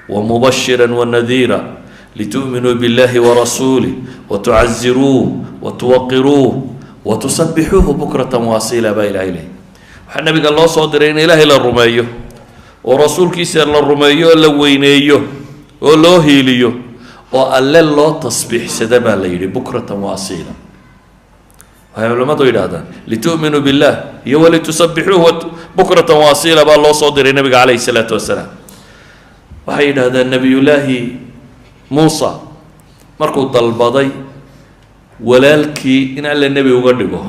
S1: wamubashira wanadiira litu'minuu biاllahi warasuulih watucaziruuh watuwaqiruuh watusabixuuhu bukrata waasila baa Ilahay leeyay. Waxaa nabiga loo soo diray in Ilaahay la rumeeyo oo rasuulkiisa la rumeeyo oo la weyneeyo oo loo hiiliyo oo Alle loo tasbiixsada baa la yidhi, bukratan waasiila. Waxay culimmadu yidhahdaan litu'minuu billah iyo walitusabixuuhu bukratan waasiila baa loo soo diray nabiga calayhi salaatu wasalaam. Waxay yidhahdaan Nabiyullaahi Muusa markuu dalbaday walaalkii in Alle nebi uga dhigo,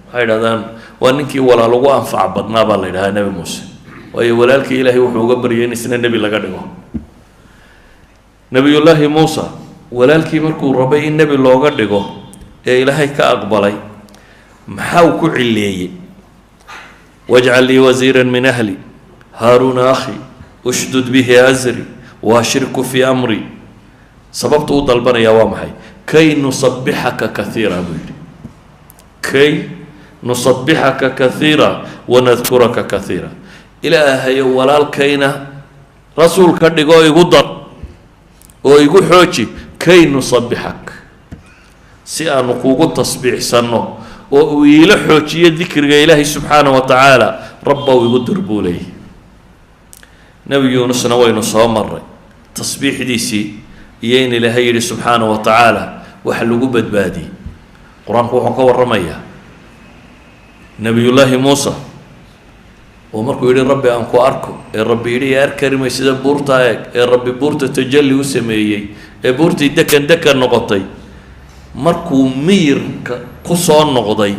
S1: waxay yidhahdaan waa ninkii walaal ugu anfac badnaa baa la yidhahdaa Nebi Muuse, waayo walaalkii Ilaahay wuxuu uga baryay in isna nebi laga dhigo. Nabiyullaahi Muusa walaalkii markuu rabay in nebi looga dhigo ee Ilaahay ka aqbalay, maxaa uu ku cileeyey? Wajcal lii wasiira min ahli, Haaruuna akhi, ushdud bihi asri waashirku fii amri. Sababta u dalbanayaa waa maxay? Kay nusabixaka kaiira buu yidhi, kay nusabixaka kaiira wanadkuraka kaiira. Ilaahayo, walaalkayna rasuul ka dhigo, igu dar oo igu xooji, kay nusabixak, si aanu kugu tasbiixsanno oo uu iila xoojiyo dikriga Ilaahay subxaana wa tacaala, Rabbow igu dir buu leeyahy. Nebi Yuunusna waynu soo maray tasbiixdiisii iyo in Ilaahay yidhi subxaana wa tacaala waxa lagu badbaadiyey. Qur-aanku wuxuu ka warramayaa Nebiyullaahi Muusa oo markuu yidhi Rabbi aan ku arko, ee Rabbi yidhi ee arkari sida buurta eeg, ee Rabbi buurta tajalli u sameeyey ee buurtii dekan dekan noqotay, markuu miyirka ku soo noqday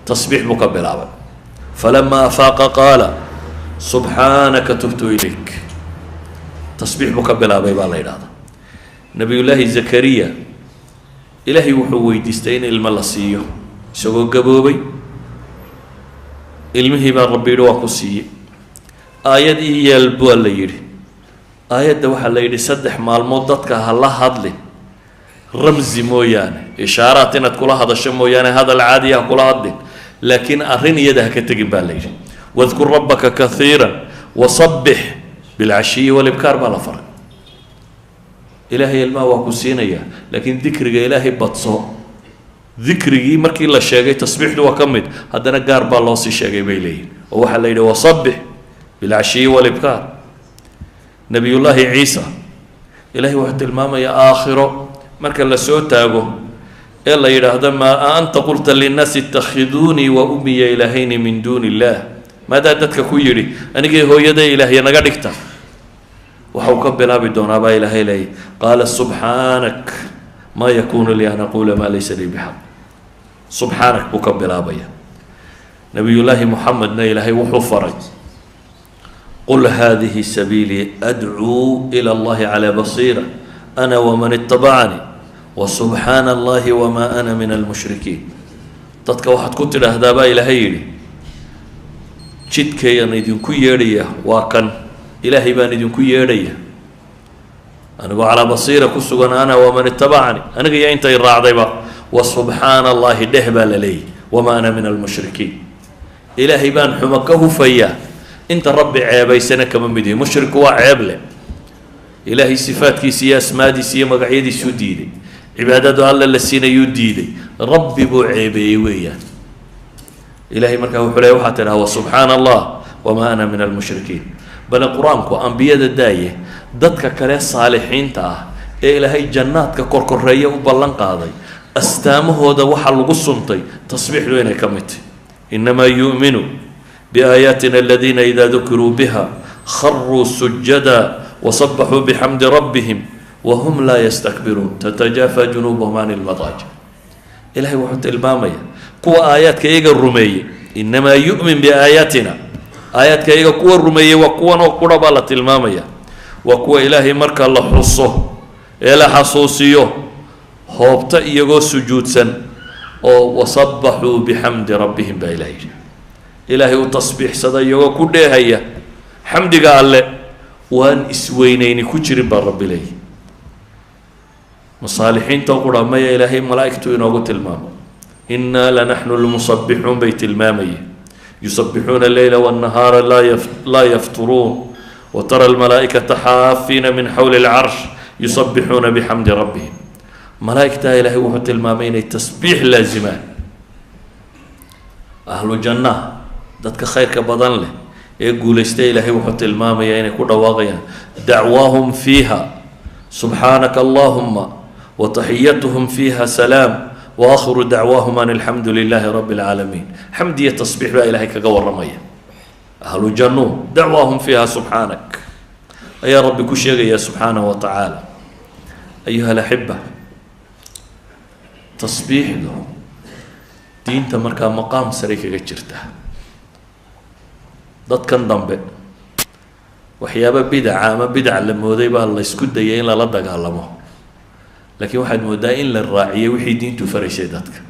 S1: tasbiix buu ka bilaabay. Falama afaaqa qaala subxaanaka tubtu ilayk. Tasbiix buu ka bilaabay baa la yidhahdaa. Nabiyullaahi Zakariya Ilaahay wuxuu weydiistay in ilmo la siiyo isagoo gaboobay. Ilmihii baa Rabbi yidhi waa ku siiyey, aayad ii yeel baa la yidhi. Aayadda waxaa la yidhi 3 maalmood dadka ha la hadlin, ramsi mooyaane, ishaaraat inaad kula hadasho mooyaane, hadal caadiya ha kula hadlin, laakiin arrin iyada ha ka tegin baa la yidhi. Wadkur rabbaka kaiira wasabbix bilcashiyi walibkaar baa la faray. Ilaahay ilmaha waa ku siinayaa, laakiin dikriga Ilaahay badso. Dikrigii markii la sheegay tasbiixdu waa ka mid, haddana gaar baa loo sii sheegay bay leeyihin, oo waxaa la yidhi wasabbix bilcashiyi walibkaar. Nabiyullaahi Ciisa Ilahay wuxuu tilmaamayaa aakhiro marka la soo taago ee la yidhaahdo maa a anta qulta linnaasi itakhiduunii wa ummiya ilaahayni min duuni illaah, maadaa dadka ku yidhi anigay hooyaday ilaahya naga dhigta, waxau ka bilaabi doonaa baa Ilaahay leeyay, qaala subxaanak maa yakunu lii an aquula maa laysa lii bixaq. Subxaanak buu ka bilaabaya. Nabiyullaahi Moxamedna Ilaahay wuxuu faray qul hadihi sabiilii adcuu ila Allahi calaa basiira ana waman itabacanii wasubxaana Allahi wamaa ana min almushrikiin. Dadka waxaad ku tidhaahdaa baa Ilaahay yidhi, jidkayaan idinku yeedhaya waa kan, Ilaahay baan idinku yeedhaya anigoo calaa basiira ku sugan, ana waman itabacani, aniga iyo intay raacdayba. Wa subxaana Allahi dheh baa la leeyahy, wamaa ana min almushrikiin. Ilaahay baan xumo ka hufayaa, inta Rabbi ceebaysana kama mid yihi. Mushriku waa ceeb leh. Ilaahay sifaadkiisa iyo asmaadiisa iyo magacyadiisuu diiday, cibaadadu Alle la siinayuu diiday, Rabbi buu ceebeeyey weeyaan. Ilahay markaa wuxuu leey waxaa tidhaha wa subxaana Allah wamaa ana min almushrikiin. Bale Qur-aanku ambiyada daaye, dadka kale saalixiinta ah ee Ilaahay jannaadka korkoreeya u ballan qaaday, astaamahooda waxaa lagu suntay tasbiixdu inay ka mid tahy. Inamaa yu'minu biaayaatina aladiina ida dukiruu biha kharuu sujada wasabaxuu bixamdi rabbihim wahum laa yastakbiruun tatajaafa junuubuhum can ilmadaajic. Ilahay wuxuu tilmaamaya kuwa aayaadka iyaga rumeeyey. Inamaa yu'min biaayaatina, aayaadka iyaga kuwa rumeeyey waa kuwan oo qura baa la tilmaamaya, waa kuwa Ilaahay marka la xuso ee la xasuusiyo hoobta iyagoo sujuudsan oo wasabaxuu bixamdi rabbihim baa Ilahay yidhi, Ilaahay u tasbiixsada iyagoo ku dheehaya. Xamdiga alle waan isweynayni ku jirin baa Rabbi leeyahy. Masaalixiinta qura maya, Ilaahay malaa'igtu inoogu tilmaamo, innaa lanaxnu lmusabbixuun bay tilmaamayeen. Yusabbixuuna alleyla wannahaara laa yafturuun, watara almalaa'ikata xaafiina min xawli alcarsh yusabbixuuna bixamdi rabbihim. Malaa'igtaa Ilaahay wuxuu tilmaamay inay tasbiix laazimaan. Ahlu jannaha, dadka khayrka badan leh ee guulaystay, Ilaahay wuxuu tilmaamayaa inay ku dhawaaqayaan dacwaahum fiiha subxaanaka allahuma wataxiyatuhum fiiha salaam waakhiru dacwaahum an alxamdu lilahi rabi alcaalamiin. Xamdi iyo tasbiix baa Ilahay kaga warramaya ahlu jannu. Dacwaahum fiiha subxaanak ayaa Rabbi ku sheegaya subxaanahu wa tacaala. Ayuha alaxiba, tasbiixdu diinta markaa maqaam saray kaga jirta. Dadkan dambe waxyaaba bidaca ama bidac la mooday baa la isku dayay in lala dagaalamo, laakiin waxaad moodaa in la raaciyay wixii diintu faraysay. Dadka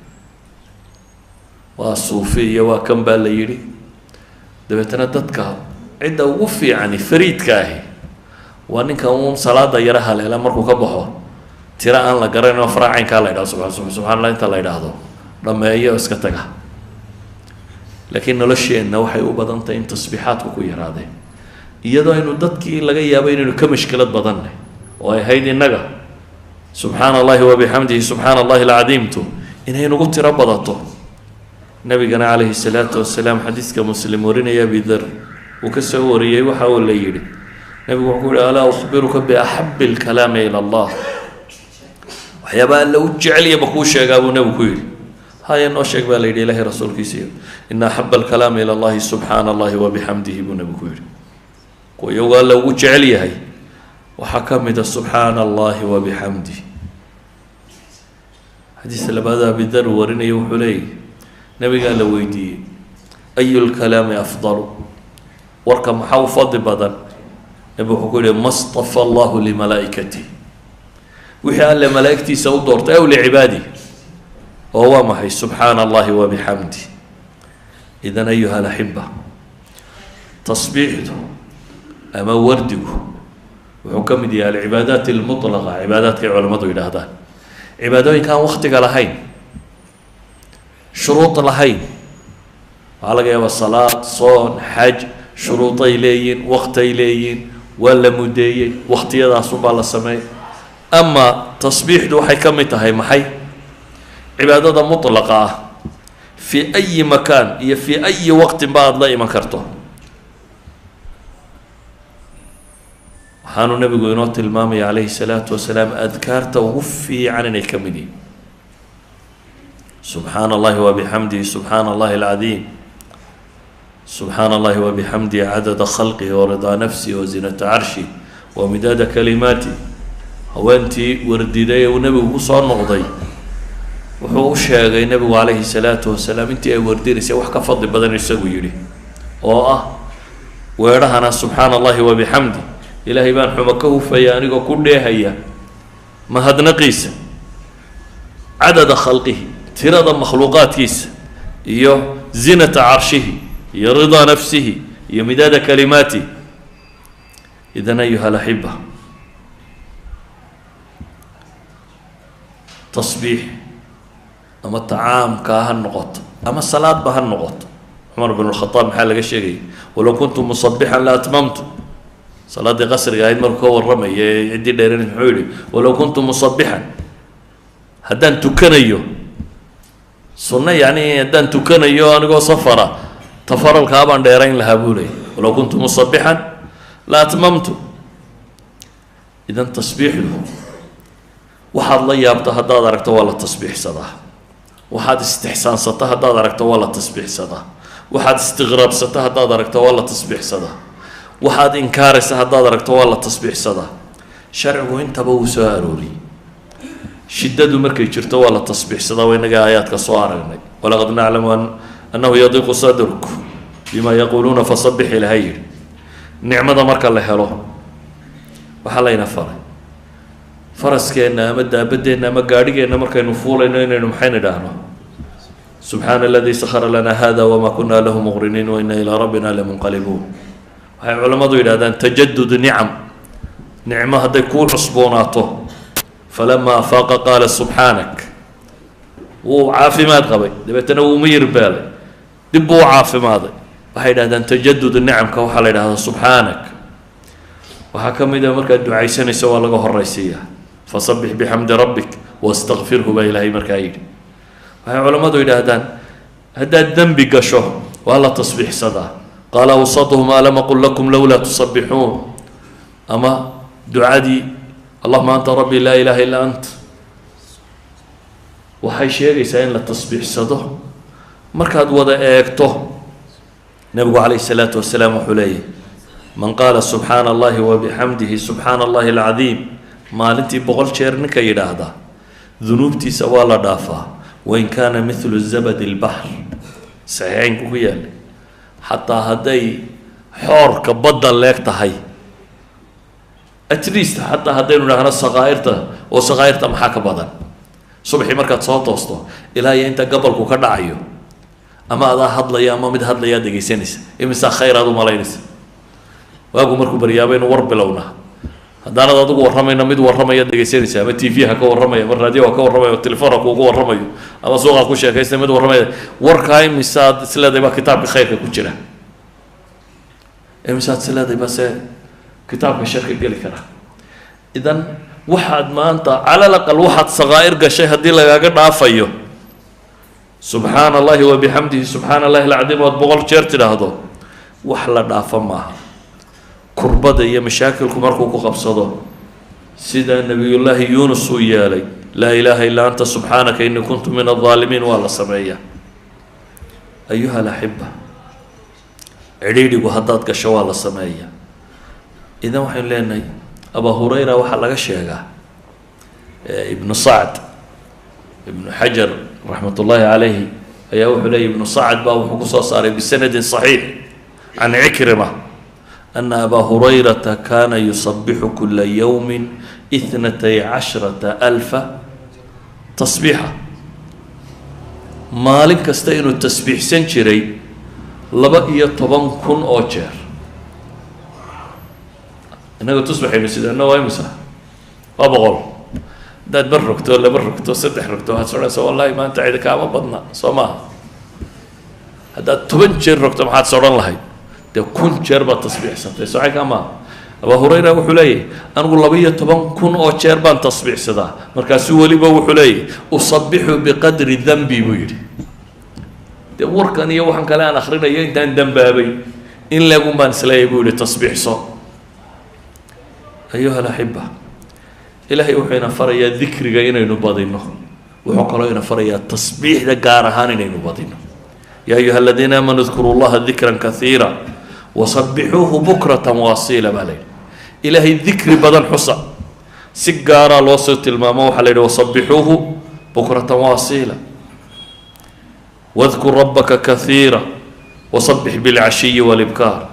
S1: waa suufi iyo waa kan baa la yidhi. Dabeetana dadka cidda ugu fiicani fariidka ahi waa ninka uun salaada yaro haleela, markuu ka baxo tiro aan la garanayn oo faraacaynkaa la yidhahdo subaa subxana Allah inta la yidhaahdo dhameeyo oo iska taga. Laakiin nolosheenna waxay u badan tahay in tasbiixaadku ku yaraadeen, iyadoo aynu dadkii laga yaabo inaynu ka mashkilad badannay oo ay ahayd innaga subxaana Allahi wabixamdihi subxaana Allahi alcadiimtu inay nagu tiro badato. Nabigana calayhi salaatu wasalaam, xadiiska Muslim warinaya, Abidar uu ka soo wariyey, waxa uu la yidhi nabigu wuxuu ku yihi: alaa ukhbiruka biaxabi alkalaami ila Allah? Waxyaaba Alla u jeceliya ba kuu sheegaa, buu nabigu ku yidhi. Haya, noo sheeg, baa la yidhi Ilahay rasuulkiisiiyo. Ina axaba alkalaami ila Allahi subxaana Allahi wabixamdihi, buu nabigu ku yidhi. Kuwa iyagu Alla ugu jecel yahay waxaa ka mid a subxaana Allahi wabixamdih. Xadiis labaad Abidar warinaya wuxuu leeyahy nabigaa la weydiiyey: ayu lkalaami afdalu? Warka maxaa u fadli badan? Nabigu wuxuu ku yihi: ma stafa Allahu limalaa'ikatih, wixii Alle malaa'igtiisa u doortay, aw licibaadih. Oo waa maxay? Subxaana Allahi wabixamdih. Idan, ayuha alaxiba, tasbiixdu ama wardigu wuxuu ka mid yahay alcibaadaat almutlaqa, cibaadaadkay culammadu yidhaahdaan cibaadooyinkaan waktiga lahayn, shuruud lahayn. Waxaa laga yaabaa salaad, soon, xaj shuruuday leeyihin, waktay leeyihin, waa la muddeeyey, waktiyadaasunbaa la sameeyay. Ama tasbiixdu waxay ka mid tahay maxay? Cibaadada mutlaqa ah, fii ayi makaan iyo fii ayi waqtin ba aada la iman karto. Waxaanu nabigu inoo tilmaamaya calayhi salaatu wasalaam adkaarta ugu fiican inay ka mid yihin subxaana Allahi wabixamdihi subxaana Allahi alcadiim, subxaana Allahi wabixamdihi cadada khalqihi waridaa nafsihi wazinata carshih wamidaada kalimaati. Haweentii wardiday ee uu nebigu kusoo noqday, wuxuu u sheegay nebigu calayhi salaatu wasalaam intii ay wardinaysay wax ka fadli badan isagu yidhi, oo ah weedhahana: subxaana Allahi wabixamdi, Ilaahay baan xumo ka hufaya anigoo ku dheehaya mahadnaqiisa, cadada khalqihi, tirada makhluuqaadkiisa, iyo zinata carshihi, iyo ridaa nafsihi, iyo midaada kalimaatih. Idan, ayuha alaxiba, tasbiix ama tacaamkaa ha noqoto ama salaadba ha noqoto. Cumar bn lkhadaab maxaa laga sheegayay? Walow kuntu musabixan la atmamtu. Salaaddii qasriga ahayd markuu ka warramaya ee ciddii dheeran, muxuu yihi? Walow kuntu musabixan, haddaan tukanayo sunno, yacni haddaan tukanayo anigoo safara, tafaralkaa baan dheerayn lahaa, buu leeyay. Walow kuntu musabixan la atmamtu. Idan tasbiixdu waxaad la yaabto haddaad aragto waa la tasbiixsadaa, waxaad istixsaansato haddaad aragto waa la tasbiixsadaa, waxaad istiqraabsato haddaad aragto waa la tasbiixsadaa, waxaad inkaaraysa haddaad aragto waa la tasbiixsadaa. Sharcigu intaba wuu soo arooriyey. Shiddadu markay jirto waa la tasbiixsadaa, waa inaga aayaadka soo aragnay: walaqad naclamu annahu yadiiqu sadruk bima yaquuluuna fasabix, ilahay yidhi. Nicmada marka la helo waxaa layna faray faraskeenna ama daabadeenna ama gaadhigeenna markaynu fuulayno inaynu maxaynu idhaahno? Subxaana aladi sakhara lana hada wama kuna lahu muqriniin waina ilaa rabbina lamunqalibuun. Waxay culammadu yidhahdaan tajadud nicam, nicmo hadday kuu cusboonaato. Falama afaaqa qaala subxaanak. Wuu caafimaad qabay, dabeetana wuu miyir beelay, dib buu u caafimaaday. Waxay yidhahdaan tajadud nicamka waxaa la yidhahdaa subxaanak. Waxaa ka mid a markaad ducaysanayso waa laga horaysiiyaa, fasabbix bixamdi rabbik wastakfirhu baa Ilaahay markaa yidhi. Waxay culammadu yidhaahdaan haddaad dembi gasho waa la tasbiixsadaa, qaala awsatuhum alam aqul lakum lowlaa tusabbixuun, ama ducadii allahuma anta rabbi laa ilaha illaa ant waxay sheegaysaa in la tasbiixsado. Markaad wada eegto, Nebigu calayhi salaatu wasalaam wuxuu leeyahy: man qaala subxaana Allahi wa bixamdihi subxaana Allahi alcadiim maalintii 100 jeer ninka yidhaahda, dunuubtiisa waa la dhaafaa wain kaana mithlu zabadi lbaxr. Saxiixeynku ku yaala, xataa hadday xoorka badda leeg tahay. At least xataa haddaynu idhaahno sakaa'irta, oo sakaa'irta maxaa ka badan? Subaxii markaad soo toosto ilaa iyo inta gabalku ka dhacayo, ama adaa hadlaya ama mid hadlayaa dhegaysanaysa, imisaa khayr aad u malaynaysa? Waagu markuu baryaaba inu war bilownaa, haddaanad adigu warramayna mid warramaya dhegaysanaysa, ama TV ha ka warramaya, ama raadiyo ha ka warramayo, telefoon ha kuugu warramayo, ama suuqa ku sheekaysta mid warramaya. Warkaa imisaad isleedahay baa kitaabka khayrka ku jira? Imisaad isleedahay baa se kitaabka sharka geli kara? Idan waxaad maanta cala alaqal waxaad sakaa'ir gashay haddii lagaaga dhaafayo subxaana Allahi wa bixamdihi subxaana Allahi alcadiim ood 100 jeer tidhaahdo, wax la dhaafo maaha. Kurbada iyo mashaakilku markuu ku qabsado, sida Nabiyullaahi Yuunus uu yeelay, laa ilaaha illaa anta subxaanaka inii kuntu min aldaalimiin, waa la sameeyaa. Ayuha alaxiba, cidhiidhigu haddaad gasho waa la sameeyaa. Idan waxaynu leenahay Abaa Hurayra waxaa laga sheegaa, Ibnu Sacd, Ibnu Xajar raxmat ullaahi calayhi ayaa wuxuu leeyay Ibnu Sacd baa wuxuu kusoo saaray bisanadin صaxiix can Cikrima ana Abaa Hurayrata kana yusabixu kula yowmi 12,000 tasbiixa, maalin kasta inuu tasbiixsan jiray 12,000 oo jeer. Innaga tusbaxaynu sidaana waa imisa? Waa 100. Haddaad bar rogto, laba rogto, saddex rogto, waxaad soconaysaa wallahi maanta cidi kaama badna, soo maaha? Haddaad 10 jeer rogto, maxaad sodhan lahayd? Dee 1000 jeer baad tasbiixsantay, socaykaa maaha? Abaa Hurayra wuxuu leeyahy anigu 12,000 oo jeer baan tasbiixsadaa. Markaasuu weliba wuxuu leeyahy usabixu biqadri dembi buu yidhi. Dee warkan iyo waxan kale aan akrinayo intaan dembaabay in leegun baan isleeyahy buu yihi tasbiixso. Ayuha alaxiba, Ilaahay wuxuu ina farayaa dikriga inaynu badino, wuxuu kaloo ina farayaa tasbiixda gaar ahaan inaynu badino. Ya ayuha aladiina aamanuu dkuruu llaha dikran kaiira wasabixuuhu bukratan waasiila baa la yidhi. Ilaahay dikri badan xusa, si gaaraa loo soo tilmaamo. Waxaa la yidhi wasabixuuhu bukratan waasiila, wadkur rabbaka kaiira wasabix bilcashiyi walibkaar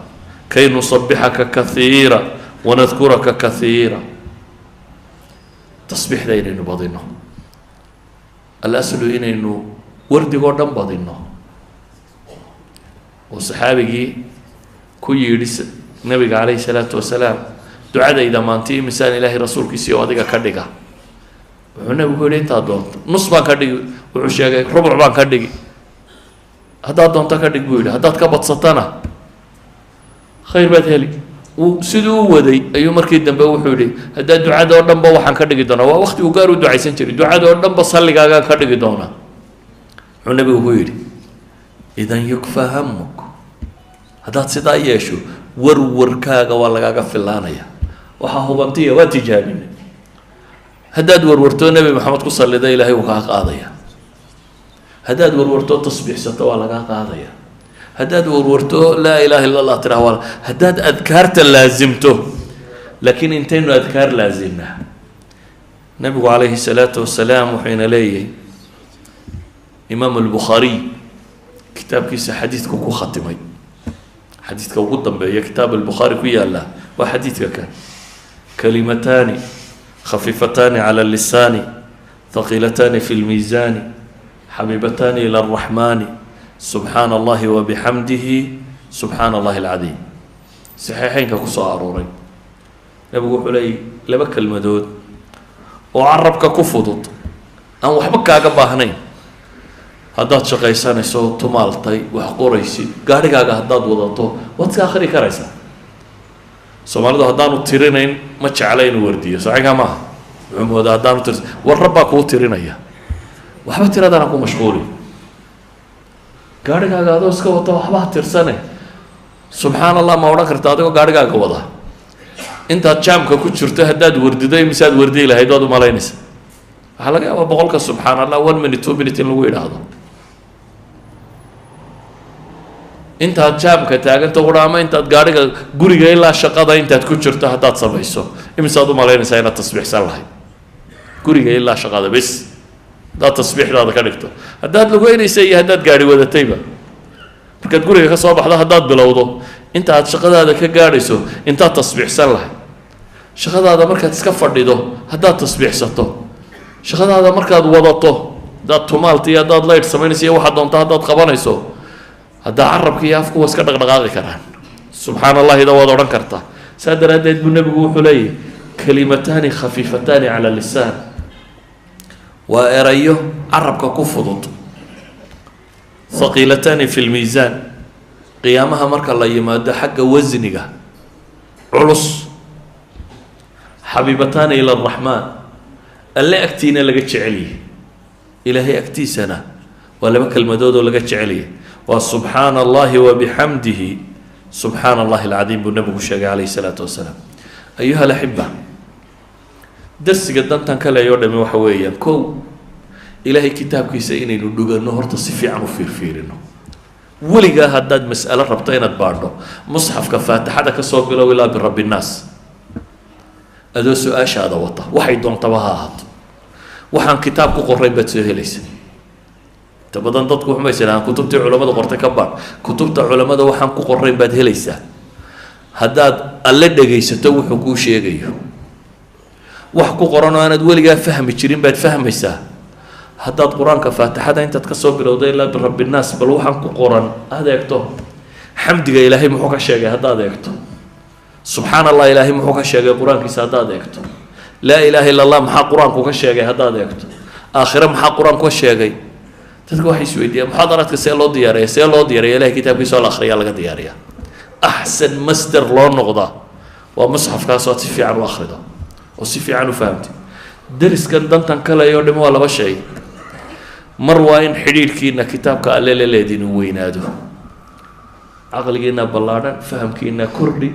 S1: kay nusabixaka kaiira wanadkuraka kaiira. Tasbiixda inaynu badino, alaslu inaynu wardigoo dhan badino. Oo saxaabigii ku yidhi Nabiga calayhi salaatu wasalaam: ducadayda maanti imisaan Ilaahay rasuulkiisii oo adiga ka dhiga? Wuxuu Nabigu yihi: intaad doonto, nus baan ka dhigi. Wuxuu sheegay rubuc baan ka dhigi. Haddaad doonto ka dhig buu yidhi, haddaad ka badsatana khayr baad heli. Siduu u waday ayuu markii dambe wuxuu yihi: haddaa ducada oo dhan ba waxaan ka dhigi doonaa, waa waqti uu gaar u ducaysan jiray, ducada oo dhan ba salligaagaan ka dhigi doonaa. Wuxuu Nabigu ku yidhi: idan yukfa hamuk, haddaad sidaa yeesho warwarkaaga waa lagaaga filaanaya. Waxaa hubantiya waa tijaabinay, haddaad warwartoo Nebi Maxamed ku sallida, Ilaahay wuu kaa qaadaya. Haddaad warwartoo tasbiixsato, waa lagaa qaadaya. Haddaad warwarto laa ilaha illa Allah tiraha, waa haddaad adkaarta laasimto. Laakiin intaynu adkaar laasimnaa? Nabigu calayhi salaatu wasalaam wuxuu ina leeyahay, Imaam Albukhaariy kitaabkiisa xadiidku ku khatimay, xadiidka ugu dambeeya kitaab Albukhaari ku yaala waa xadiidka kan: kalimataani khafiifataani cala lisaani, thaqiilataani fi lmiisaani, xabiibataani ila araxmaani, subxaana Allahi wabixamdihi, subxaana Allahi alcadiim. Saxiixeynka ku soo arooray, nabigu wuxuu leeyay laba kelmadood oo carabka ku fudud, aan waxba kaaga baahnayn. Haddaad shaqaysanayso, tumaaltay, wax qoraysid, gaadhigaaga haddaad wadato, waad iska akhri karaysaa. Soomaalidu haddaanu tirinayn ma jecla inuu wardiyo, saxiinkaa maaha. Wuxuu moodaa haddaanu tir war rabbaa kuu tirinaya, waxba tiradana ku mashquuli. Gaadhigaaga adoo iska wata, waxba ha tirsane. Subxaan Allah ma odhan karta adigoo gaadhigaaga wada? Intaad jaamka ku jirto haddaad wardido, imisaad wardiyi lahayd waad umalaynaysa? Waxaa laga yaabaa 100-ka subxaan Allah 1 minute, 2 minute in lagu yidhaahdo intaad jaamka taaganta qura, ama intaad gaadhiga guriga ilaa shaqada intaad ku jirto haddaad samayso. Imisaad umalaynaysaa inaad tasbiixsan lahayd guriga ilaa shaqada bes haddaad tasbiixdaada ka dhigto, haddaad lugeynaysa iyo haddaad gaadhi wadatayba? Markaad guriga ka soo baxdo haddaad bilowdo, inta aad shaqadaada ka gaadhayso intaad tasbiixsan lahayd? Shaqadaada markaad iska fadhido haddaad tasbiixsato, shaqadaada markaad wadato, haddaad tumaalta iyo haddaad laydh samaynayso iyo waxaad doonto haddaad qabanayso, haddaa carabka iyo afku waa iska dhaqdhaqaaqi karaan, subxaan allahida waad odhan kartaa. Saa daraaddeed buu nebigu wuxuu leeyahy kalimataani khafiifataani cala lisaan, waa erayo carabka ku fudud, thaqiilataani fi lmiisaan, qiyaamaha marka la yimaado xagga wasniga culus, xabiibataani ila araxmaan, alle agtiina laga jecelyahy, ilaahay agtiisana waa laba kelmadood oo laga jecelyahy, waa subxaana allahi wa bixamdihi, subxaana allahi alcadiim, buu nabigu sheegay calayhi salaatu wasalaam. Ayuha alaxiba, darsiga dantan ka leeyo dhami waxa weeyaan: kow, ilaahay kitaabkiisa inaynu dhuganno, horta si fiican u fiirfiirino. Weligaa haddaad mas'alo rabto inaad baadho, musxafka Faatixada kasoo bilow ilaa birabbi nnaas, adoo su-aashaada wata, waxay doontaba ha ahaato, waxaan kitaab ku qorayn baad soo helaysa. Inta badan dadku waxumay idhahaan kutubtii culamada qortay ka baadh. Kutubta culamada waxaan ku qorayn baad helaysaa haddaad alle dhegaysato wuxuu kuu sheegayo. Wax ku qoran oo aanaad weligaa fahmi jirin baad fahmaysaa haddaad Qur-aanka Faatixada intaad kasoo bilowda ilaa birabbi nnaas bal waxaan ku qoran aada eegto. Xamdiga Ilaahay muxuu ka sheegay haddaad eegto, subxaan Allah Ilaahay muxuu ka sheegay Qur-aankiisa haddaad eegto, laa ilaaha illa Allah maxaa Qur-aanku ka sheegay haddaad eegto, aakhire maxaa Qur-aanku ka sheegay. Dadka waxay isweydiiyaan muxaadaraadka see loo diyaariya. See loo diyaariya? Ilahay kitaabkiisa oo la akhriyaa laga diyaariyaa. Axsan masder loo noqdaa waa musxafkaas oo aad si fiican u akhrido oo si fiican u fahamtid. Deriskan dantan kale oo dhimo waa laba shay. Mar waa in xidhiidhkiina kitaabka alle la leediin uu weynaado, caqligiina ballaadhan, fahamkiina kordhi,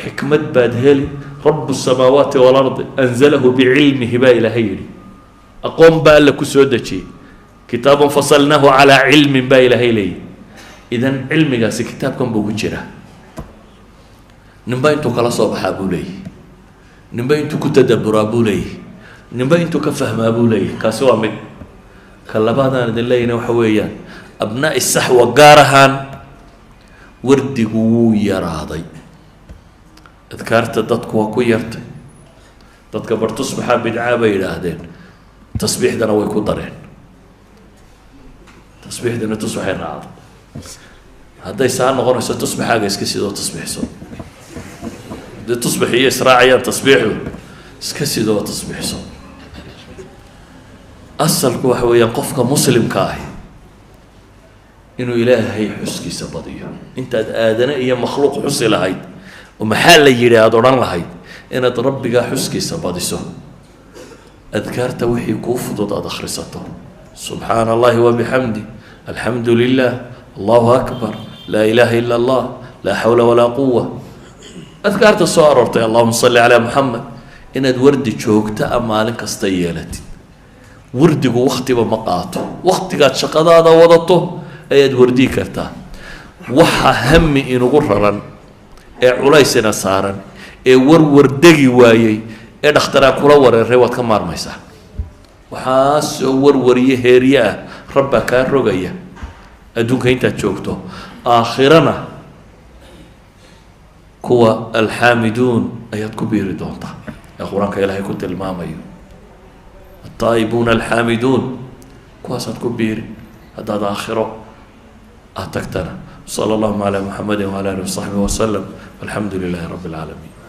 S1: xikmad baad heli. Rabu samaawaati waalardi anzalahu bicilmihi baa Ilaahay yidhi, aqoon baa Alle ku soo dejiyey. Kitaabun fasalnaahu calaa cilmin baa Ilaahay leeyahy. Idan cilmigaasi kitaabkan buu ku jiraa. Ninba intuu kala soo baxaa buu leeyahy, ninba intuu ku tadaburaa buu leeyahy, ninba intuu ka fahmaa buu leeyahy. Kaasi waa mid. Ka labaadaan idin leeyahna waxa weeyaan, abnaa'i saxwa gaar ahaan, wardigu wuu yaraaday, adkaarta dadku waa ku yartay. Dadka bar tusbaxaa bidcaa bay yidhaahdeen, tasbiixdana way ku dareen, tasbiixdana tusbaxay raacday. Hadday saa noqonayso, tusbaxaaga iska sidoo tasbiixso. Haddii tusbax iyo israacayaan tasbiixdu, iska sidoo tasbiixso. Asalku waxa weeyaan qofka muslimka ahi inuu Ilaahay xuskiisa badiyo. Intaad aadane iyo makhluuq xusi lahayd oo maxaa la yidhi aada odhan lahayd, inaad Rabbigaa xuskiisa badiso, adkaarta wixii kuu fudud aada akhrisato: subxaana Allahi wabixamdi, alxamdu lilah, Allahu akbar, laa ilaha ila Allah, laa xawla walaa quwa, adkaarta soo aroortay, allahuma salli calaa Muxamed. Inaad wardi joogta a maalin kasta yeelatid. Wardigu waktiba ma qaato, waktigaad shaqadaada wadato ayaad wardiyi kartaa. Waxa hami inugu raran ee culaysina saaran ee warwar degi waayey ee dhakhtaraa kula wareeray, waad ka maarmaysaa. Waxaasoo warwariyo heerye ah rabbaa kaa rogaya adduunka intaad joogto. Aakhirana kuwa alxaamiduun ayaad ku biiri doontaa ee Qur-aanka Ilaahay ku tilmaamayo, altaa'ibuuna alxaamiduun, kuwaasaad ku biiri haddaad aakhiro aada tagtana. Sala allahuma calaa muxamedi wcala alihi wasaxbihi wasalam, alxamdu lilahi rabbi alcaalamiin.